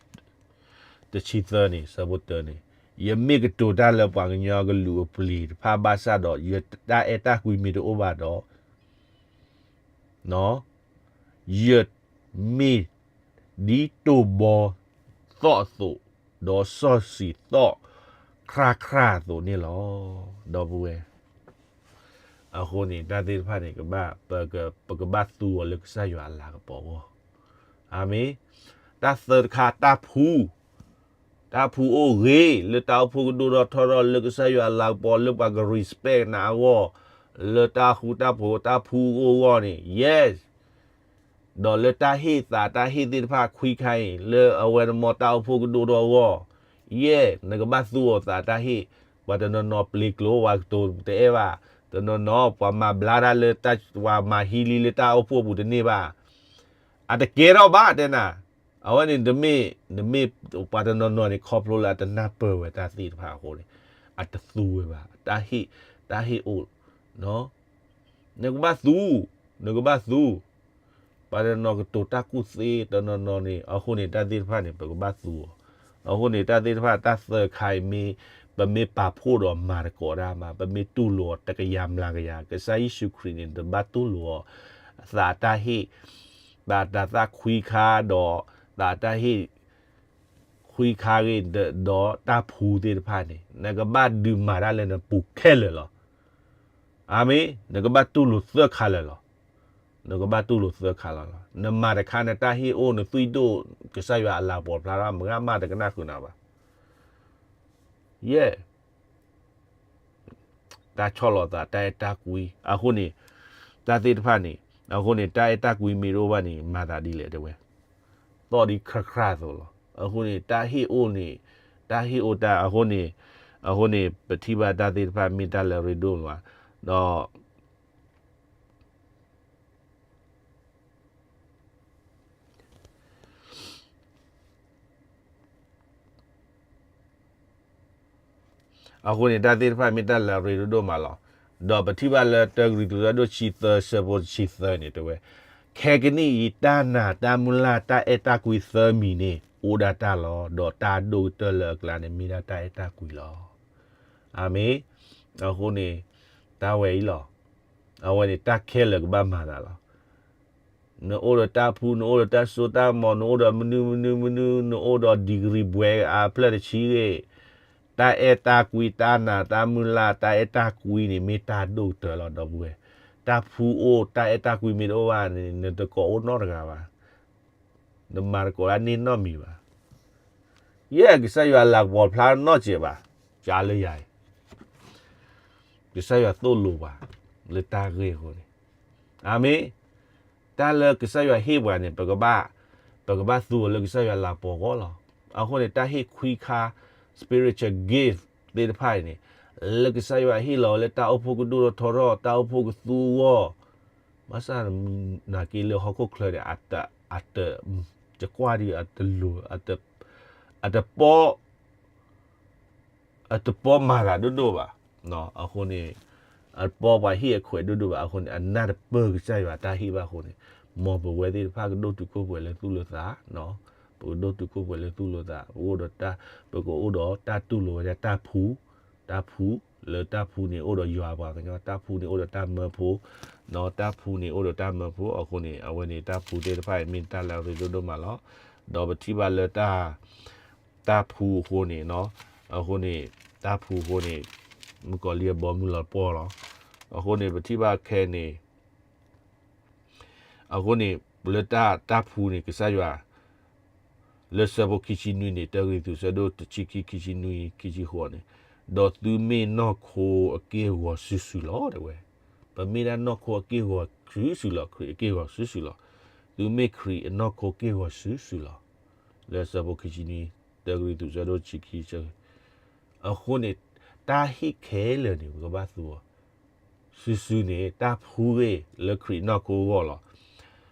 တဆံသၢန့ၣ် ဆၢဖိတၢန့ၣ်, ယမ့ၢ်ကတိၤတၢ်လၢပှၤကညီကလုာ်အပျ့ၤတဖၣ်ဘၣ်ဆၣ်ဒီး ယတၢ်အဲၣ်တၢ်ကွံမ့ၢ်တအိၣ်ဘၣ်ဒီး ယမ့ၢ်ဒ်တိၢ်ဘီသီၣ်အသိး, ဒီးစီၣ်ဆံးသီၣ်ခရၣ်ခရၣ်အသိးန့ၣ်လီၤ, ဒီပုၢ်ဝဲၢ်. အဃိန့ၣ် တၢ်သ့ၣ်တဖၣ်န့ၣ် ကဘၣ်, ပကဘၣ်သူအီၤလၢကစၢ်ယွၤအလၤကပီၤအဂီၢ်. အၤမ့ၣ်. တၢ်သၢတခါ တၢ်ဖှူ, တၢ်ဖှူအိၣ်ဂ့ၤ လၢတၢ်အိၣ်ဖှိၣ်ကဒိၣ်ထီၣ်ထီထီၣ် လၢကစၢ်ယွၤအလၤကပီၤ လၢပှၤက respect နၤအဂီၢ်, လၢတၢ်ဃူတၢ်ဖိး တၢ်ဖှူအိၣ်အဂီၢ်န့ၣ် yes. ဒီးလၢတၢ်ဟ့ၣ်သးတၢ်ဟ့ၣ်သ့ၣ်တဖၣ်ခွံခါအံၤ လၢအဝဲန့ၣ်မ်တၢ်အိၣ်ဖှိၣ်ကဒိၣ်ထီၣ်အဂီၢ်, yes နကဘၣ်သူအီၤသးတၢ်ဟ့ၣ်. ပှၤတနီၤနီၤပျ့ၤကျိၤ ပှၤကတိၤတအဲၣ်ဘၣ်, တနီၤနီၤပှၤမၤဘျါတၢ်လၢ ပှၤမၤဟံးလံလၢတၢ်အိၣ်ဖှိၣ်ပူၤတန့ၢ်ဘၣ်. အတကဲထီၣ်ဘၣ်တဲနၤ, အဝဲန့ၣ် နမ့ၢ်, နမ့ၢ်ပှၤတနီၤနီၤန့ၣ် ခီဖျိလၢအတနၢ်ပၢၢ်ဝဲတၢ်သ့ၣ်တဖၣ်အဃိန့ၣ် အတသူဝဲဘၣ်, တၢ်ဟ့ၣ်, တၢ်ဟ့ၣ်အိၣ် နကဘၣ်သူ, နကဘၣ်သူ. ပှၤတနီၤကတိၤတၢ်ကူၣ်သ့ တနီၤနီၤန့ၣ် အဃိန့ၣ် တၢ်သ့ၣ်တဖၣ်န့ၣ် ပကဘၣ်သူအီၤ. အဃိန့ၣ် တၢ်သ့ၣ်တဖၣ် တၢ်သၢခါအံၤမ့ၢ်, ပမ့ၢ်ပာ်ဖှိၣ်ဒီးမၤသကိးတၢ်မး ပမ့ၢ်တူၢ်လိာ်အီၤတကယၤမျးကယၤ ကစၢ်ယ့ၣ်ၡူးခရံာ်န့ၣ် တဘၣ်တူၢ်လိာ်အီၤ သးတၢ်ဟ့ၣ်, သးတၤသၣ်ခွံခါဒီး သးတၢ်ဟ့ၣ် ခွံခါဂ့ၤ ဒီးတၢ်ဖှူသ့ၣ်တဖၣ်န့ၣ် နကဘၣ်ဒုးမၤတၢ်လၢနပူၤခဲလၢာ်လီၤ. အၤမ့ၣ်, နကဘၣ်တူၢ်လိာ်သၢခါလၢာ်လီၤ. နကဘၣ်တူၢ်လိာ်သၢခါလၢာ်လီၤ. နမၤတခါန့ၣ် တၢ်ဟ့ၣ်အိၣ်နသွံၣ်ဒိၣ် ကစၢ်ယွၤအလၤကပီၤဖျါထီၣ် မ့ၢ်ဂ့ၤမးတကနၣ်ဃုာ်နၤဘၣ်. ယဲၢ် တၢ်ဆီၣ်လီၤသး တၢ်အဲၣ်တၢ်ကွံ အဃိန့ၣ် တၢ်သ့ၣ်တဖၣ်န့ၣ် အဃိန့ၣ် တၢ်အဲၣ်တၢ်ကွံမ့ၢ်တအိၣ်ဘၣ်န့ၣ် မၤသးဒ်လဲၣ်တဲဝဲ, သီၣ်ဒ်ခရၣ်ခရၣ်အသိးလီၤ. အဃိန့ၣ် တၢ်ဟ့ၣ်အိၣ်န့ၣ် တၢ်ဟ့ၣ်အိၣ်တၢ် အဃိန့ၣ် အဃိန့ၣ် ပထံၣ်ဘၣ်တၢ်သ့ၣ်တဖၣ်မ့ၢ်တၢ်လၢအရ့ဒိၣ်လီၤ. ဒီး အဃိန့ၣ် တၢ်သ့ၣ်တဖၣ်မ့ၢ်တၢ်လၢအရ့ဒိၣ်ဒိၣ်မးလီၤ. ဒီးပထံၣ်ဘၣ်လၢတၢကရံၣ်သူး ဆၢဒိၣ်တဆံသၢ ဆၢဖိတဆံသၢန့ၣ်တဲဝဲ, ခဲကနံၣ်အံၤ တၢ်နာ်တၢ်မုၢ်လၢ်တၢ်အဲၣ်တၢ်ကွံသၢမံၤန့ၣ် အိၣ်ဒၣ်တၢ်လီၤ. ဒီးတၢ်ဒိၣ်ကတၢၢ်လၢအကျါန့ၣ် မ့ၢ်ဒၣ်တၢ်အဲၣ်တၢ်ကွံလီၤ. အၤမ့ၣ်. အဃိန့ၣ် တၢ်ဝဲအံၤလီၤ. အဝဲန့ၣ် တၢ်ခဲလၢာ်ကဘၣ်မၤသးလီၤ. နအိၣ်ဒီးတၢ်ဖှူ, နအိၣ်ဒီးတၢ်စိတၢ်ကမီၤ, နအိၣ်ဒီးမနုၤမနုၤမနုၤ, နအိၣ်ဒီး degree ဘွဲ့အါဖျၢၣ်တဆံဂ့ၤ, တၢ်အဲၣ်တၢ်ကွံ, တၢ်နာ်တၢ်မုၢ်လၢ်, တၢ်အဲၣ်တၢ်ကွံန့ၣ် မ့ၢ်တၢ်ဒိၣ်ကတၢၢ်လီၤ ဒီပုၢ်ဝဲၢ်. တၢ်ဖှူအိၣ်, တၢ်အဲၣ်တၢ်ကွံမ့ၢ်တအိၣ်ဘၣ်န့ၣ် နတကိးအိၣ်နီတဂၤဘၣ်. နမၤတကိးလၢန့ၢ်နီတမံၤဘၣ်. ယဲၢ်ကစၢ်ယွၤလၤကပီၤဖျါနီတစဲးဘၣ်, ကလၢယၤအံၤ ကစၢ်ယွၤသိၣ်လိပှၤ လၢတၢ်ဂ့ၢ်အဃိန့ၣ်. အၤမ့ၣ်. တၢ်လၢကစၢ်ယွၤဟ့ၣ်ပှၤန့ၣ် ပကဘၣ်, ပကဘၣ်သူအီၤလၢကစၢ်ယွၤလၤကပီၤအဂီၢ်လီၤ. အဃိန့ၣ် တၢ်ဟ့ၣ်ခွံခါ spiritual gift သ့ၣ်တဖၣ်အံၤန့ၣ် လၢကစၢ်ယွၤဟ့ၣ်လီၤဝဲလၢတၢ်အိၣ်ဖှိၣ်ကဒိၣ်ထီၣ်ထီထီၣ်, တၢ်အိၣ်ဖှိၣ်ကသူအဂီၢ်, ဘၣ်ဆၣ်နာ်က့လၢဟီၣ်ခိၣ်ချၢန့ၣ် အတ, ယကွၢ်ဒ် အတလိၤ, အတပီ အတပီမၤသးဒိၣ်ဒိၣ်ဘၣ်. အဃိန့ၣ် အတပီပှၤဟ့ၣ်အခွဲးဒိၣ်ဒိၣ်ဘၣ်. အဃိန့ၣ် အနၢ်တပၢၢ်ကစၢ်ယွၤတၢ်ဟ့ၣ်ဘၣ်အဃိန့ၣ် မ်ပဝဲသ့ၣ်တဖၣ်ကဒိၣ်တုာ်ခိၣ်ပှဲၤလၢသူၣ်လၢသး, ပကဒိၣ်တုာ်ခိၣ်ပှဲၤလၢသူၣ်လၢသး, ပကအိၣ်ဒီးတၢ်, ပကအိၣ်ဒီးတၢ်တူၢ်လိာ်ဝဲဒၣ်တၢ်ဖှူ, တၢ်ဖှူ, လၢတၢ်ဖှူန့ၣ်အိၣ်ဒီးယွၤပှၤကညီ, တၢ်ဖှူန့ၣ်အိၣ်ဒီးတၢ်မၢဖိ, တၢ်ဖှူန့ၣ်အိၣ်ဒီးတၢ်မၢဖိ. အဃိန့ၣ် အဝဲန့ၣ်တၢ်ဖှူသ့ၣ်တဖၣ်အံၤမ့ၢ်တၢ်လၢအရ့ဒိၣ်ဒိၣ်မးလီၤ. ဒီးပထံၣ်ဘၣ်လၢတၢ် တၢ်ဖှူအဃိန့ၣ်, အဃိန့ၣ် တၢ်ဖှူအဃိန့ၣ် မုၣ်ကီၤလံၢ်အဘီမုၢ်လီၤပှီၢ်လီၤ. အဃိန့ၣ် ပထံၣ်ဘၣ်ခဲအံၤန့ၣ်, အဃိန့ၣ် လၢတၢ်, တၢ်ဖှူန့ၣ် ကစၢ်ယွၤ လၢဆၢဖိခံဆံနွံန့ၣ်, တၢကရံၣ်သူး ဆၢဒိၣ်တဆံခံ ခံဆံနွံ ခံဆံဃိးန့ၣ်, ဒီးသုမ့ၢ်နီၢ်ခိအက့ၢ်အဂီၤစုာ်စုာ်လီၤ တဲဝဲ. ပမ့ၢ်ဒၣ်နီၢ်ခိအက့ၢ်အဂီၤစုာ်စုာ်လီၤ, ခရံာ်အက့ၢ်အဂီၤစုာ်စုာ်လီၤ. သုမ့ၢ်ခရံာ်အနီၢ်ခိက့ၢ်အဂီၤစုာ်စုာ်လီၤ. လၢဆၢဖိခံဆံနွံ, တၢကရံၣ်သူး ဆၢဒိၣ်တဆံခံ, အဃိန့ၣ် တၢ်ဟ့ၣ်ခဲလၢာ်န့ၣ် ပကဘၣ်သူအီၤ စုာ်စုာ်န့ၣ် တၢ်ဖှူဂ့ၤ လၢခရံာ်နီၢ်ခိအဂီၢ်လီၤ.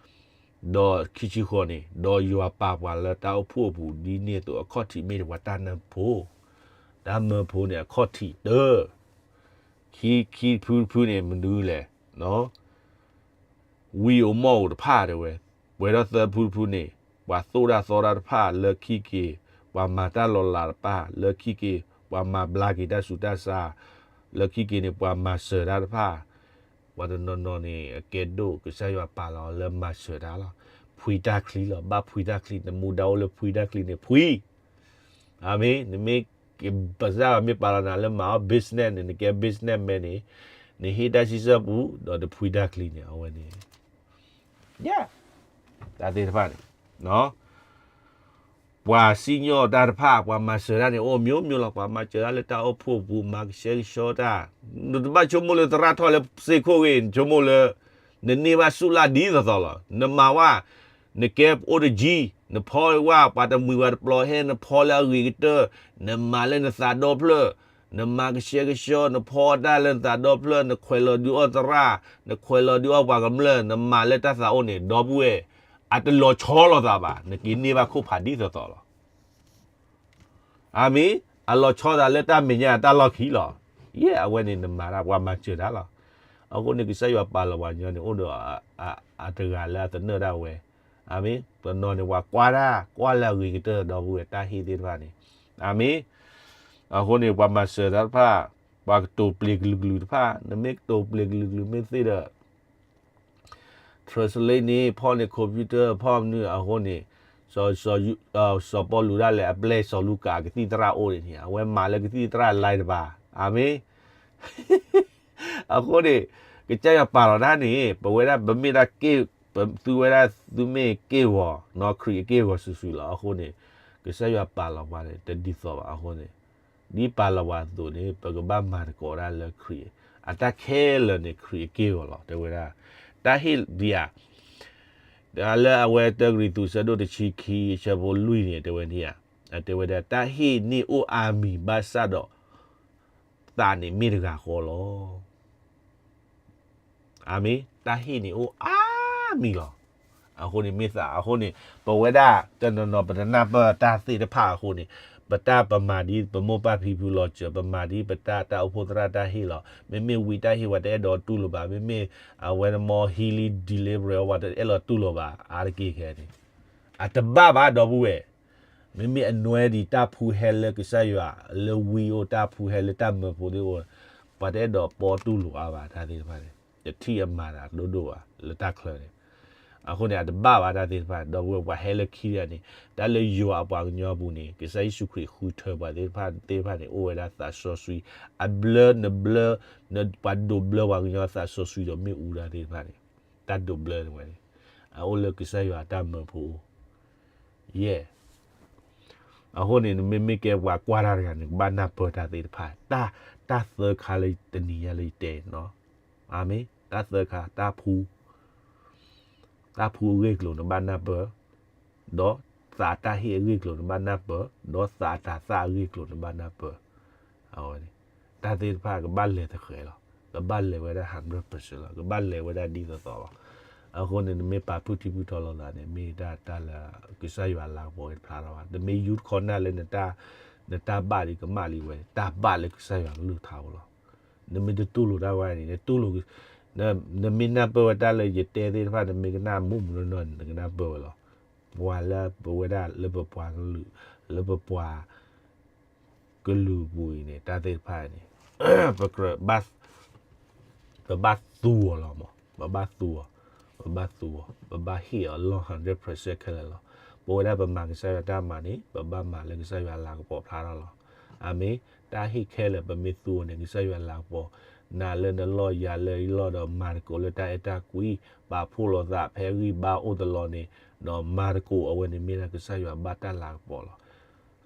ဒီးခံဆံဃိးန့ၣ်, ဒီးယွၤပာ်ပှၤလၢတၢ်အိၣ်ဖှိၣ်အပူၤ ဒ်န့ၣ်အသိး အခီၣ်ထံးမ့ၢ်တၢ်ပှၤတၢ်မၢဖိ, တၢ်မၢဖိန့ၣ် အခီၣ်ထံးတၢ, ခံ, ခံဖုတဖုန့ၣ် မနုၤလဲၣ်, ဝံဧိၤမီၣ်ဧိၤတဖၣ်တဲဝဲ, ပှဲၤထီၣ်သၢဖုတဖုန့ၣ်, ပှၤသိၣ်တၢ်သီတၢ်တဖၣ်လၢခံက့ၤ, ပှၤမၤတၢ်လီၤလးတဖၣ်လၢခံက့ၤ, ပှၤမၤဘျါက့ၤတၢ်ဆူးတၢ်ဆါလၢခံက့ၤန့ၣ်, ပှၤမၤစၢၤတၢ်တဖၣ်, ပှၤတနီၤနီၤန့ၣ် အကဲဒိၣ် ကစၢ်ယွၤပာ်လီၤလၢမၤစၢၤတၢ်လီၤ. ဖှံတၢ်ချံလီၤ, ဘၣ်ဖှံတၢ်ချံ, နမူဒါအိၣ်လၢဖှံတၢ်ချံန့ၣ် ဖှံ အၤမ့ၣ်, နမ့ၢ်, ကစၢ်ယွၤမ့ၢ်ပာ်လီၤနၤလၢမၤအီၣ် business န့ၣ်, နကဲ businessman န့ၣ်, နဟ့ၣ်တၢ်ဆံဆၢပူၤ ဒီးတဖှံတၢ်ချံန့ၣ် အဝဲန့ၣ်, ယဲ, တၢ်သ့ၣ်တဖၣ်န့ၣ်, ပှၤစံၣ်ညီၣ်တၢ်တဖၣ်, ပှၤမၤစၢၤတၢ်န့ၣ် အိၣ်မျိုးမျိုးလီၤ. ပှၤမၤစၢၤတၢ်လၢတၢ်အိၣ်ဖှိၣ်ပူၤ, မၤကဆှဲကဆှီတၢ်, နတဘၣ်ဆိကမိၣ်လၢသရၣ်ထီၣ်လၢစ့ၢ်ခိၣ်ဂ့ၤ, နဆိကမိၣ်လၢ နန့ၢ်ဘၣ်ဆူၣ်လၢ်ဒ်သိးသိးလီၤ. နမၤဝဲ, နကဲအိၣ်တကံ, နဖီဝဲ ပှၤတမှံၤပှၤတပျီၤဟဲ, နဖီလၢအဂ့ၤကတၢၢ်, နမၤလၢနသးဒီဖျၢၣ်, နမၤကဆှဲကဆှီ, နဖီတၢ်လၢနသးဒီဖျၢၣ်, နခွဲးလီၤဒုးအီၣ်သရၣ်, နခွဲးလီၤဒုးအီၣ်ပှၤကမျၢၢ်, နမၤလၢတၢ်သးအိၣ်န့ၣ်, ဒီပုၢ်ဝဲၢ်, အတလီၤဆီလိာ်သးဘၣ်, နက့ၤန့ၢ်ဘၣ်ခိၣ်ဖးဒ်သိးသိးလီၤ. အၤမ့ၣ်, အလီၤဆီသးလၢတၢ်မဲာ်ညါတၢ်လီၢ်ခံလီၤ. ယဲ အဝဲန့ၣ်နမၤတၢ် ပှၤမၤစၢၤတၢ်လီၤ. အဃိန့ၣ် ကစၢ်ယွၤပာ်လီၤပှၤကညီန့ၣ် အိၣ်ဒီးအတဂၤလၢအသနၢၣ်ဒၣ်ဝဲ. အၤမ့ၣ်, တနီၤန့ၣ် ပှၤကွၢ်တၢ်, ကွၢ်လၢအဂ့ၤကတၢၢ် ဒီပုၢ်ဝဲၢ် တၢ်ဟ့ၣ်သ့ၣ်တဖၣ်န့ၣ်. အၤမ့ၣ်. အဃိန့ၣ် ပှၤမၤစၢၤတၢ်တဖၣ်, ပှၤကတိၤပျ့ၤကလုာ်ကလုာ်တဖၣ်, နမ့ၢ်ကတိၤပျ့ၤကလုာ်ကလုာ်မ့ၢ်သ့ဒီး translate န့ၣ် ဖီၣ်န့ၢ် computer ဖီၣ်မနုၤအဃိန့ၣ်, စီၤပီလူးဒၣ်လဲာ်အပျဲၢ်စီၤလူၤကၣ်ကသံၣ်သရၣ်အိၣ်န့ၣ်, အဝဲမၤလၢကသံၣ်သရၣ် line တဘၣ်. အၤမ့ၣ်. အဃိန့ၣ် ကစၢ်ယွၤပာ်လီၤတၢ်န့ၣ် ပဝဲဒၣ်ပမ့ၢ်ဒၣ်က့ၢ်, သုဝဲဒၣ်သုမ့ၢ်က့ၢ်ဂီၤ, ခရံာ်အက့ၢ်ဂီၤစုာ်စုာ်လီၤ. အဃိန့ၣ် ကစၢ်ယွၤပာ်လီၤပှၤန့ၣ် တဒ်သိးဘၣ်. အဃိန့ၣ် ဒ်ပာ်လီၤပှၤအသိးန့ၣ် ပကဘၣ်မၤသကိးဒၣ်လၢခရံာ်အတၢ်ခဲလၢာ်န့ၣ် ခရံာ်အက့ၢ်ဂီၤလီၤ. တဲဝဲဒၣ် တၢ်ဟ့ၣ်ဒံးဧါ, လၢအဝဲတၢကရံၣ်သူး ဆၢဒိၣ်တဆံခံ ဆၢဖိလွံၢ်န့ၣ် တဲဝဲန့ၣ်ဧါ, တဲဝဲဒၣ် တၢ်ဟ့ၣ်န့ၣ်အိၣ်အါမံၤဘၣ်ဆၣ်ဒီး သးန့ၣ်မ့ၢ်တဂၤဃီလီၤ. အၤမ့ၣ်. တၢ်ဟ့ၣ်န့ၣ်အိၣ်အါမံၤလီၤ. အဃိန့ၣ်မ့ၢ်သး, အဃိန့ၣ် ပဝဲဒၣ်တနီၤနီၤ ပတနၢ်ပၢၢ်တၢ်သ့ၣ်တဖၣ်အဃိန့ၣ်, ပတၢ်ပမၤဒ်ပမိၢ်ပၢ်ဖံဖုလီၤစၢၤ, ပမၤဒ်ပတၢ်တၢ်အိၣ်ဖှိၣ်သရၣ်တၢ်ဟ့ၣ်လီၤ. မ့မ့ၢ်ဝံတၢ်ဟ့ၣ်ပှၤတအဲၣ်ဒိးတူၢ်လိာ်ဘၣ်, မ့မ့ၢ်အဝဲမ့ၢ် healing deliverance ပှၤတအဲၣ်ဒိးတူၢ်လိာ်ဘၣ်, အါတက့ၢ်ခဲန့ၣ် အတဘၣ်ဘၣ် ဒီပုၢ်ဝဲၢ်. မ့မ့ၢ်အနွဲဒံးတၢ်ဖှူဟဲလၢကစၢ်ယွၤလၢဝံအိၣ် တၢ်ဖှူဟဲလၢတၢ်မၢဖိသ့ၣ်အိၣ်, ပှၤတအဲၣ်ဒိးပီတူၢ်လိာ်အါဘၣ်တၢ်သ့ၣ်တဖၣ်န့ၣ်, တထံၣ်အမၤတၢ်ဒိၣ်ဒိၣ်ဘၣ်လၢတၢ်ချၢန့ၣ်. အဃိန့ၣ် အတဘၣ်ဘၣ်တၢ်သ့ၣ်တဖၣ် ဒီပုၢ်ဝဲၢ် ပှၤဟဲလၢခံဂၤန့ၣ် တၢ်လၢယွၤအပှၤကညီအပူၤန့ၣ် ကစၢ်ယ့ၣ်ၡူးခရံာ်ဃုထၢပှၤသ့ၣ်တဖၣ်သ့ၣ်တဖၣ်န့ၣ် အိၣ်ဝဲဒၣ်သးစီဆှံ, အဘျၢနဘျၢ, ပှၤဒိးဘျၢပှၤကညီသးစီဆှံဒီးမ့ၣ်အူတၢ်သ့ၣ်တဖၣ်န့ၣ်, တၢ်ဒိးဘျၢန့ၣ်ဝဲန့ၣ် အအိၣ်လၢကစၢ်ယွၤအတၢ်မၢဖိအိၣ် ယဲၢ်. အဃိန့ၣ် နမ့မ့ၢ်ကဲပှၤကွၢ်တၢ်တဂၤန့ၣ် ကဘၣ်နၢ်ပၢၢ်တၢ်သ့ၣ်တဖၣ်, တၢ်သၢခါလၢတနံၤညါလၢယတဲန့ၣ်နီၤ, အၤမ့ၣ်, တၢ်သၢခါ တၢ်ဖှူ, တၢ်ဖှူအဂ့ၢ်အကျိၤနဘၣ်နၢ်ပၢၢ်, ဒီးသးတၢ်ဟ့ၣ်အဂ့ၢ်အကျိၤနဘၣ်နၢ်ပၢၢ်, ဒီးသးတၤသၣ်အဂ့ၢ်အကျိၤနဘၣ်နၢ်ပၢၢ်. အဝဲန့ၣ် တၢ်သ့ၣ်တဖၣ်ကဘၣ်လဲၤတဃဲၤလီၤ, ကဘၣ်လဲၤဝဲဒၣ် hundred percent လီၤ, ကဘၣ်လဲၤဝဲဒၣ်ဒ်သိးသိးလီၤ. အဃိန့ၣ် နမ့ၢ်ပာ်ဖုၣ်ထံဖုၣ်ထီလီၤသးန့ၣ် မ့ၢ်တၢ်တၢ်လၢကစၢ်ယွၤလၤကပီၤဝဲတဖျါထီၣ်ဘၣ်. နမ့ၢ်ယူတခီနၢ်လၢ နတၢ်ဘၣ်ဒံးကမၣ်လံဝဲ, တၢ်ဘၣ်လၢကစၢ်ယွၤကလုၢ်ကထါအိၣ်လီၤ. နမ့ၢ်တတူၢ်လိာ်တၢ်ဝဲန့ၣ် နတူၢ်လိာ်, နမ့ၢ်နၢ်ပၢၢ်ဝဲတၢ်လၢယတဲသ့ၣ်တဖၣ် နမ့ၢ်ကနၣ်မူးမူးနီၢ်နီၢ်န့ၣ် နကနၢ်ပၢၢ်ဝဲလီၤ. ပှၤလၢပဝဲဒၣ်လၢပပှၤကလုာ်, လၢပပှၤကလုာ်ပူၤအံၤန့ၣ် တၢ်သ့ၣ်တဖၣ်န့ၣ် ပကြၢး ပဘၣ်သူအီၤလီၤမး, ပဘၣ်သူအီၤ, ပဘၣ်သူအီၤ, ပဘၣ်ဟ့ၣ်အီၤလီၢ် hundred percent ခဲလၢာ်လီၤ. ပဝဲဒၣ်ပမၤကစၢ်ယွၤတၢ်မၤန့ၣ် ပဘၣ်မၤလၢကစၢ်ယွၤလၤကပီၤဖျါထီၣ်လီၤ. အၤမ့ၣ်. တၢ်ဟ့ၣ်ခဲလၢာ် ပမ့ၢ်သူအီၤန့ၣ် ကစၢ်ယွၤလၤကပီၤ, နၤလၢနလီၢ်ယၤလၢယလီၢ်ဒီး မၤသကိးလၢတၢ်အဲၣ်တၢ်ကွံ, ပာ်ဖှိၣ်လိာ်သးဖဲဂံၢ်ဘါအိၣ်တလီၤန့ၣ်, ဒီးမၤသကိးအဝဲန့ၣ်မ့ၢ်ဒၣ်ကစၢ်ယွၤဘၣ်တၢ်လၤကပီၤလီၤ.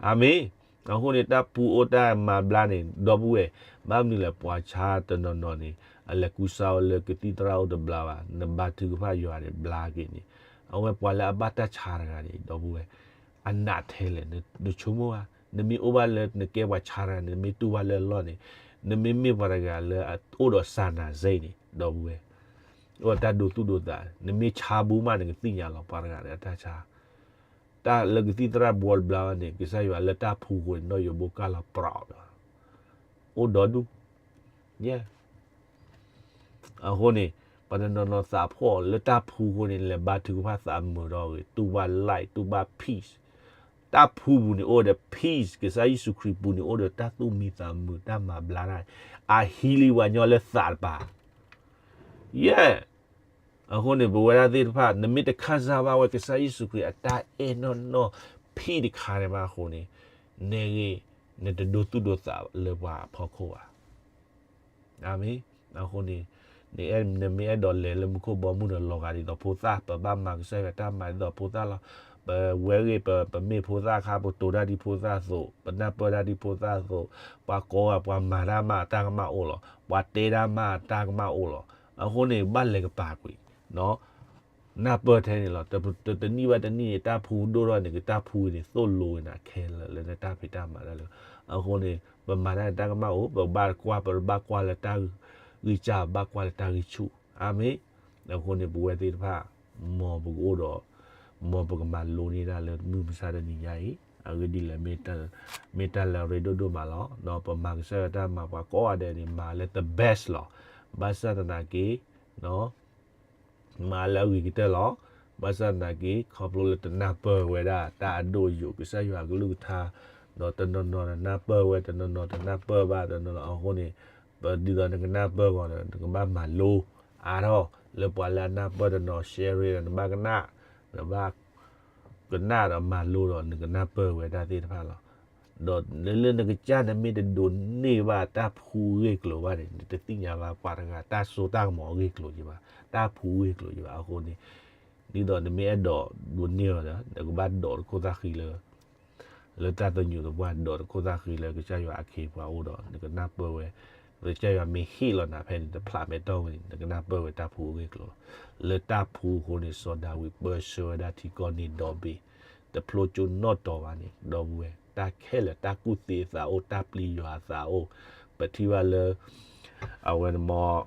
အၤမ့ၣ်. အဃိန့ၣ် တၢ်ဖှူအိၣ်တၢ်မၤဘျါန့ၣ် ဒီပုၢ်ဝဲၢ်, ဘၣ်မနုၤလဲၣ် ပှၤဆါတနီၤနီၤန့ၣ် အလဲၤကူစါအီၤလၢကသံၣ်သရၣ်အိၣ်တဘျါဘၣ်, နဘါထုကဖၣ်ယွၤန့ၣ် ဘျါက့ၤန့ၣ်, အဝဲပှၤလၢအဘၣ်တၢ်ဆါတဂၤန့ၣ် ဒီပုၢ်ဝဲၢ်, အနးထဲလဲၣ် နဆိကမိၣ်ဧါ. နမ့ၢ်အိၣ်ဘၣ်လၢနကဲပှၤဆါတဂၤန့ၣ် နမ့ၢ်တူၢ်ဘၣ်လၢအလီၢ်န့ၣ်, နမ့မ့ၢ်ပှၤတဂၤလၢအအိၣ်ဒီးစၤနၤစ့န့ၣ် ဒီပုၢ်ဝဲၢ်, အိၣ်တၢ်ဒိသူၣ်ဒိသး, နမ့ၢ်ဆါဘူးမး နကသ့ၣ်ညါလီၤ ပှၤတဂၤန့ၣ်အတၢ်ဆါ တၢ်လၢကသံၣ်သရၣ်ဘှီတဘျါဘၣ်န့ၣ် ကစၢ်ယွၤလၢတၢ်ဖှူအဃိန့ၣ် နီၢ်ယိးဘိကၢ်လီၤပြးဒီး အိၣ်ဒီဒူၣ်, ယဲၢ်. အဃိန့ၣ် ပှၤတနီၤနီၤသးဖှီၣ်လၢတၢ်ဖှူအဃိန့ၣ် လဲၤဘါထုကဖၣ်သးမုာ်ဒီးဂ့ၤ, တူၢ်ဘၣ် light, တူၢ်ဘၣ် peace. တၢ်ဖှူပူၤန့ၣ်အိၣ်ဒီး peace, ကစၢ်ယ့ၣ်ၡူးခရံာ်ပူၤန့ၣ်အိၣ်ဒီးတၢ်သူၣ်မံသးမုာ် တၢ်မၤဘျါတၢ်, အဟံးလံပှၤညီလၢသးတပၤ ယဲၢ်. အဃိန့ၣ် ပဝဲဒၣ်သ့ၣ်တဖၣ် နမ့ၢ်တခၣ်စၢ်ဘၣ်ဝဲကစၢ်ယ့ၣ်ၡူးခရံာ်အတၢ်အဲၣ်နီၢ်နီၢ် ဖံးတခါန့ၣ်ဘၣ်အဃိန့ၣ်, နဂ့ၤ နတဒိသူၣ်ဒိသးလၢပှၤအဖီခိၣ်ဘၣ်. အၤမ့ၣ်. အဃိန့ၣ် နမ့ၢ်အဲၣ်ဒိးလဲၤလၢမူခိၣ်ဘီမုၢ်ဒီး လီၤဂာ်ဒ်သိးဖိသၣ်, ပဘၣ်မၤကစၢ်ယွၤတၢ်မၤဒ်သိးဖိသၣ်လီၤ. ပဝဲဂ့ၤ ပမ့ၢ်ဖိသၣ်အခါ ပတိၤတၢ်ဒ်ဖိသၣ်အသိး, ပနၢ်ပၢၢ်တၢ်ဒ်ဖိသၣ်အသိး, ပှၤကိးဂၤ ပှၤမၤတၢ်မးအတၢ်ကမၣ်အိၣ်လီၤ, ပှၤတဲတၢ်မးအတၢ်ကမၣ်အိၣ်လီၤ. အဃိန့ၣ် ဘၣ်လဲၤကပၤကွံာ် နၢ်ပၢၢ်ထဲန့ၣ်လီၤ. တနံၣ်ဘၣ်တနံၣ်န့ၣ် တၢ်ဖှူဒိၣ်ထီၣ်န့ၣ် ကတၢ်ဖှူန့ၣ် သိၣ်လိဝဲနၤခဲလၢာ်လၢနတၢ်ဖံးတၢ်မၤတၢ်လၢ, အဃိန့ၣ် ပမၤတၢ်န့ၣ်တၢ်ကမၣ်အိၣ်, ပဘၣ်ကွၢ်, ပဘၣ်ကွၢ်လၢတၢ်ဂံၢ်စၢ်, ဘၣ်ကွၢ်လၢတၢ်ဂံၢ်ဆူၣ်. အၤမ့ၣ်. အဃိန့ၣ် ပဝဲသ့ၣ်တဖၣ် မ်ပကအိၣ်ဒီး မ်ပကမၤလိန့ၢ်တၢ်လၢမုၢ်မဆါတနံၤညါအံၤ, အဂ့ၢ်ဒ်လဲၣ်, မ့ၢ်တၢ်လၢအရ့ဒိၣ်ဒိၣ်မးလီၤ. ဒီးပမၤကစၢ်ယွၤတၢ်မၤ ပှၤကိးဂၤဒဲးန့ၣ် မၤလၢ the best လီၤ. ဘၣ်ဆၣ်သနာ်က့ မၤလၢအဂ့ၤကတၢၢ်လီၤ. ဘၣ်ဆၣ်သနာ်က့ ခီဖျိလၢတနၢ်ပၢၢ်ဝဲဒၣ် တၢ်အဒိၣ်အယိာ် ကစၢ်ယွၤအကလုၢ်ကထါ, ဒီးတနီၤနီၤတနၢ်ပၢၢ်ဝဲ, တနီၤနီၤတနၢ်ပၢၢ်ဘၣ်, တနီၤနီၤအဃိန့ၣ် ပဒ်သိးနကနၢ်ပၢၢ်ဂီၤဒီး နကဘၣ်မၤလိအါထီၣ်, လၢပှၤလၢအနၢ်ပၢၢ်တနီၤ share ဒီး နဘၣ်ကနၣ်, နဘၣ်ကနၣ်ဒီးမၤလိဒီး နကနၢ်ပၢၢ်ဝဲတၢ်သ့ၣ်တဖၣ်လီၤ. ဒီးလၢနကစၢ်နမ့ၢ်တဒိးန့ၢ်ဘၣ်တၢ်ဖှူအဂ့ၢ်အကျိၤဘၣ်န့ၣ် နတသ့ၣ်ညါဘၣ်ပှၤတဂၤ တၢ်စိတၢ်ကမီၤအဂ့ၢ်အကျိၤယဘၣ်, တၢ်ဖှူအဂ့ၢ်အကျိၤယဘၣ်အဃိန့ၣ်, ဒ်သိးနမ့ၢ်အဲၣ်ဒိးဒိးန့ၢ်အီၤဒီး နကဘၣ်ဒိးတခိၣ်သၣ်ဃံလၢ လၢတၢ်သညူးသပှၢ် ဒိးတခိၣ်သၣ်ဃံလၢကစၢ်ယွၤအခ့အပှၤအိၣ်ဒီး နကနၢ်ပၢၢ်ဝဲ, လၢကစၢ်ယွၤမ့ၢ်ဟ့ၣ်လီၤနၤဖဲန့ၣ် တဖျးမဲာ်တီၢ်ဝဲန့ၣ် နကနၢ်ပၢၢ်ဝဲတၢ်ဖှူအဂ့ၢ်အကျိၤလီၤ. လၢတၢ်ဖှူအဃိန့ၣ် စီၤဒၤဝံးပၢဆှၢဝဲဒၣ်ထံကီၢ်န့ၣ်ဒီဘ့ၣ်, တဖျိကၠိနီၣ်တီၤဘၣ်န့ၣ် ဒီပုၢ်ဝဲၢ်, တၢ်ခဲလၢာ် တၢ်ကူၣ်သ့အသးအိၣ်, တၢ်ပျံၤယွၤအသးအိၣ်, ပထံၣ်ဘၣ်လၢ အဝဲန့ၣ်မ့ၢ်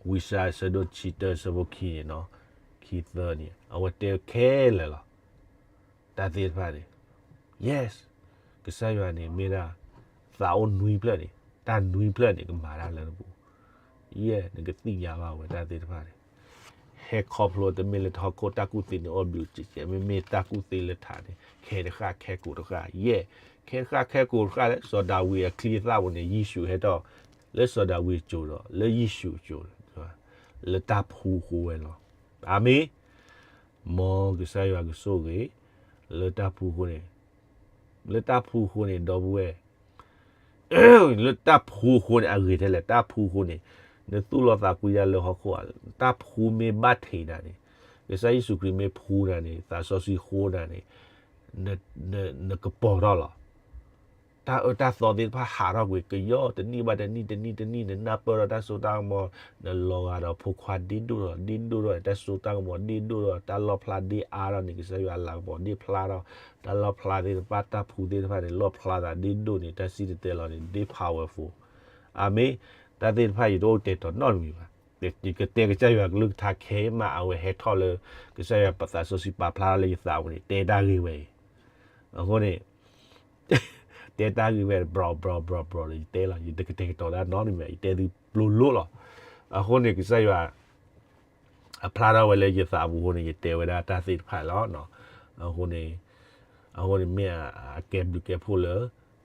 ဝံယၡါယၤအဆၢဒိၣ်တဆံတၢအဆၢဖိခံန့ၣ်နီၤ, ခံသၢန့ၣ် အဝဲတဲခဲလၢာ်လီၤ. တၢ်သ့ၣ်တဖၣ်န့ၣ် yes, ကစၢ်ယွၤန့ၣ်မ့ၢ်ဒၣ် သးအိၣ်နွံဖျၢၣ်န့ၣ်, တၢ်နွံဖျၢၣ်န့ၣ် ကမၤတၢ်လၢနပူၤ, yes, နကသ့ၣ်ညါဘၣ်ဝဲတၢ်သ့ၣ်တဖၣ်န့ၣ်, ထဲခီဖျိတမ့ၢ်လၢတၢ်ဟီၣ်ခိၣ်တၢ်ကူၣ်သ့န့ၣ်အိၣ်ဘျုးစဲးစဲး, မ့မ့ၢ်တၢ်ကူၣ်သ့လၢထးန့ၣ် ခဲတဃၣ်ခဲကိာ်တဃၣ်, ယဲၢ်, ခဲတဃၣ်ခဲကိာ်တဃၣ်လၢ စီၤဒၤဝံးအချံအသၣ်ပူၤန့ၣ် ယ့ၣ်ၡူးဟဲထီၣ်, လၢစီၤဒၤဝံးအစိၤဒီး လၢယ့ၣ်ၡူးအစိၤ, လၢတၢ်ဖှူအဃိဝဲလီၤ. အၤမ့ၣ်. မ်ကစၢ်ယွၤကဆိၣ်ဂ့ၤ, လၢတၢ်ဖှူအဃိန့ၣ်, လၢတၢ်ဖှူအဃိန့ၣ် ဒီပုၢ်ဝဲၢ် လၢတၢ်ဖှူအဃိန့ၣ် အဂ့ၤထဲလဲၣ်, တၢ်ဖှူအဃိန့ၣ်, နသူၣ်လီၤသးကွံတၢ်လၢဟီၣ်ခိၣ်ဧါ, တၢ်ဖှူမ့ၢ်ဘၣ်ထံးနၤန့ၣ်, ကစၢ်ယ့ၣ်ၡူးခရံာ်မ့ၢ်ဖှူနၤန့ၣ်, သးစီဆှံဃိနၤန့ၣ်, နကပီၤထီၣ်လီၤ. တၢ်အၢတၢ်သီသ့ၣ်တဖၣ်ဟးထီၣ်ကွံာ်, ကယီတနံၣ်ဘၣ်တနံၣ် တနံၣ်တနံၣ် နနၢ်ပၢၢ်ဒီးတၢ်စိတၢ်ကမီၤ, နလီၤဂာ်ဒီးဖိခွါဒ့ဒိၣ်ထီၣ် ဒ့ဒိၣ်ထီၣ်, တၢ်စိတၢ်ကမီၤဒ့ဒိၣ်ထီၣ်, တၢ်လီၣ်ဖျါဒ့အါထီၣ်န့ၣ် ကစၢ်ယွၤအလၤကပီၤဒ့ဖျါထီၣ်, တၢ်လီၣ်ဖျါသ့ၣ်တဖၣ် တၢ်ဖှူသ့ၣ်တဖၣ်န့ၣ် လီၣ်ဖျါသးဒ့ဒိၣ်န့ၣ် တၢ်စံၣ်တဲၤတဲလီၤန့ၣ် ဒ့ powerful. အၤမ့ၣ်. တၢ်သ့ၣ်တဖၣ်ယတအိၣ်တဲာ်တီၤနီတမံၤဘၣ်. ယကတဲကစၢ်ယွၤကလုၢ်ကထါခဲအံၤမး အဝဲဟဲထီၣ်လၢ ကစၢ်ယွၤပသးစီဆှံပာ်ဖျါထီၣ်လၢယသးပူၤန့ၣ် တဲတၢ်ဂ့ၢ်ဝဲအံၤ, အဃိန့ၣ် တဲတၢ်ဂ့ၢ်ဝဲ ဘြီဘြီဘြီဘြီဒီး ယတဲလီၤ, ယတကတဲာ်ကတီၤတၢ်နီတမံၤဘၣ်, ယတဲသုပျိၤလိလီၤ. အဃိန့ၣ် ကစၢ်ယွၤ အဖျါထီၣ်ဝဲလၢယသးပူၤအဃိန့ၣ် ယတဲဝဲဒၣ်တၢ်သ့ၣ်တဖၣ်လီၤ. အဃိန့ၣ်, အဃိန့ၣ်မ့ၢ်အကဲဘျုးကဲဖှိၣ်လၢ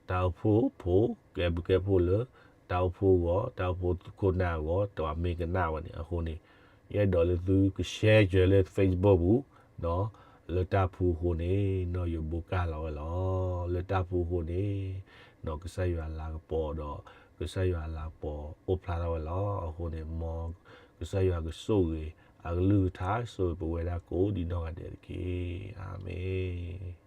တၢ်အိၣ်ဖှိၣ်ဖိ, ကဲဘျုးကဲဖှိၣ်လၢ တၢ်အိၣ်ဖှိၣ်ဂီၢ်, တၢ်အိၣ်ဖှိၣ်ခိၣ်နၢ်အဂီၢ်, တမ့ၢ်ကနၣ်ဝဲန့ၣ် အဃိန့ၣ်, ယအဲၣ်ဒိးလၢသုက share လၢ Facebook ပူၤ, လၢတၢ်ဖှူအဃိန့ၣ် နီၢ်ယိၤဘိကၢ်လီၤဝဲလီၤ. လၢတၢ်ဖှူအဃိန့ၣ် နီၢ်ကစၢ်ယွၤလၤကပီၤဒီး ကစၢ်ယွၤလၤကပီၤအိၣ်ဖျါထီၣ်ဝဲလီၤ. အဃိန့ၣ် မ်ကစၢ်ယွၤကဆိၣ်ဂ့ၤ အကလုၢ်ကထါ ဆိၣ်ဂ့ၤပဝဲဒၣ်ကိးဒံးနီၢ်ဂၤဒဲးတက့ၢ်. အၤမ့ၣ်.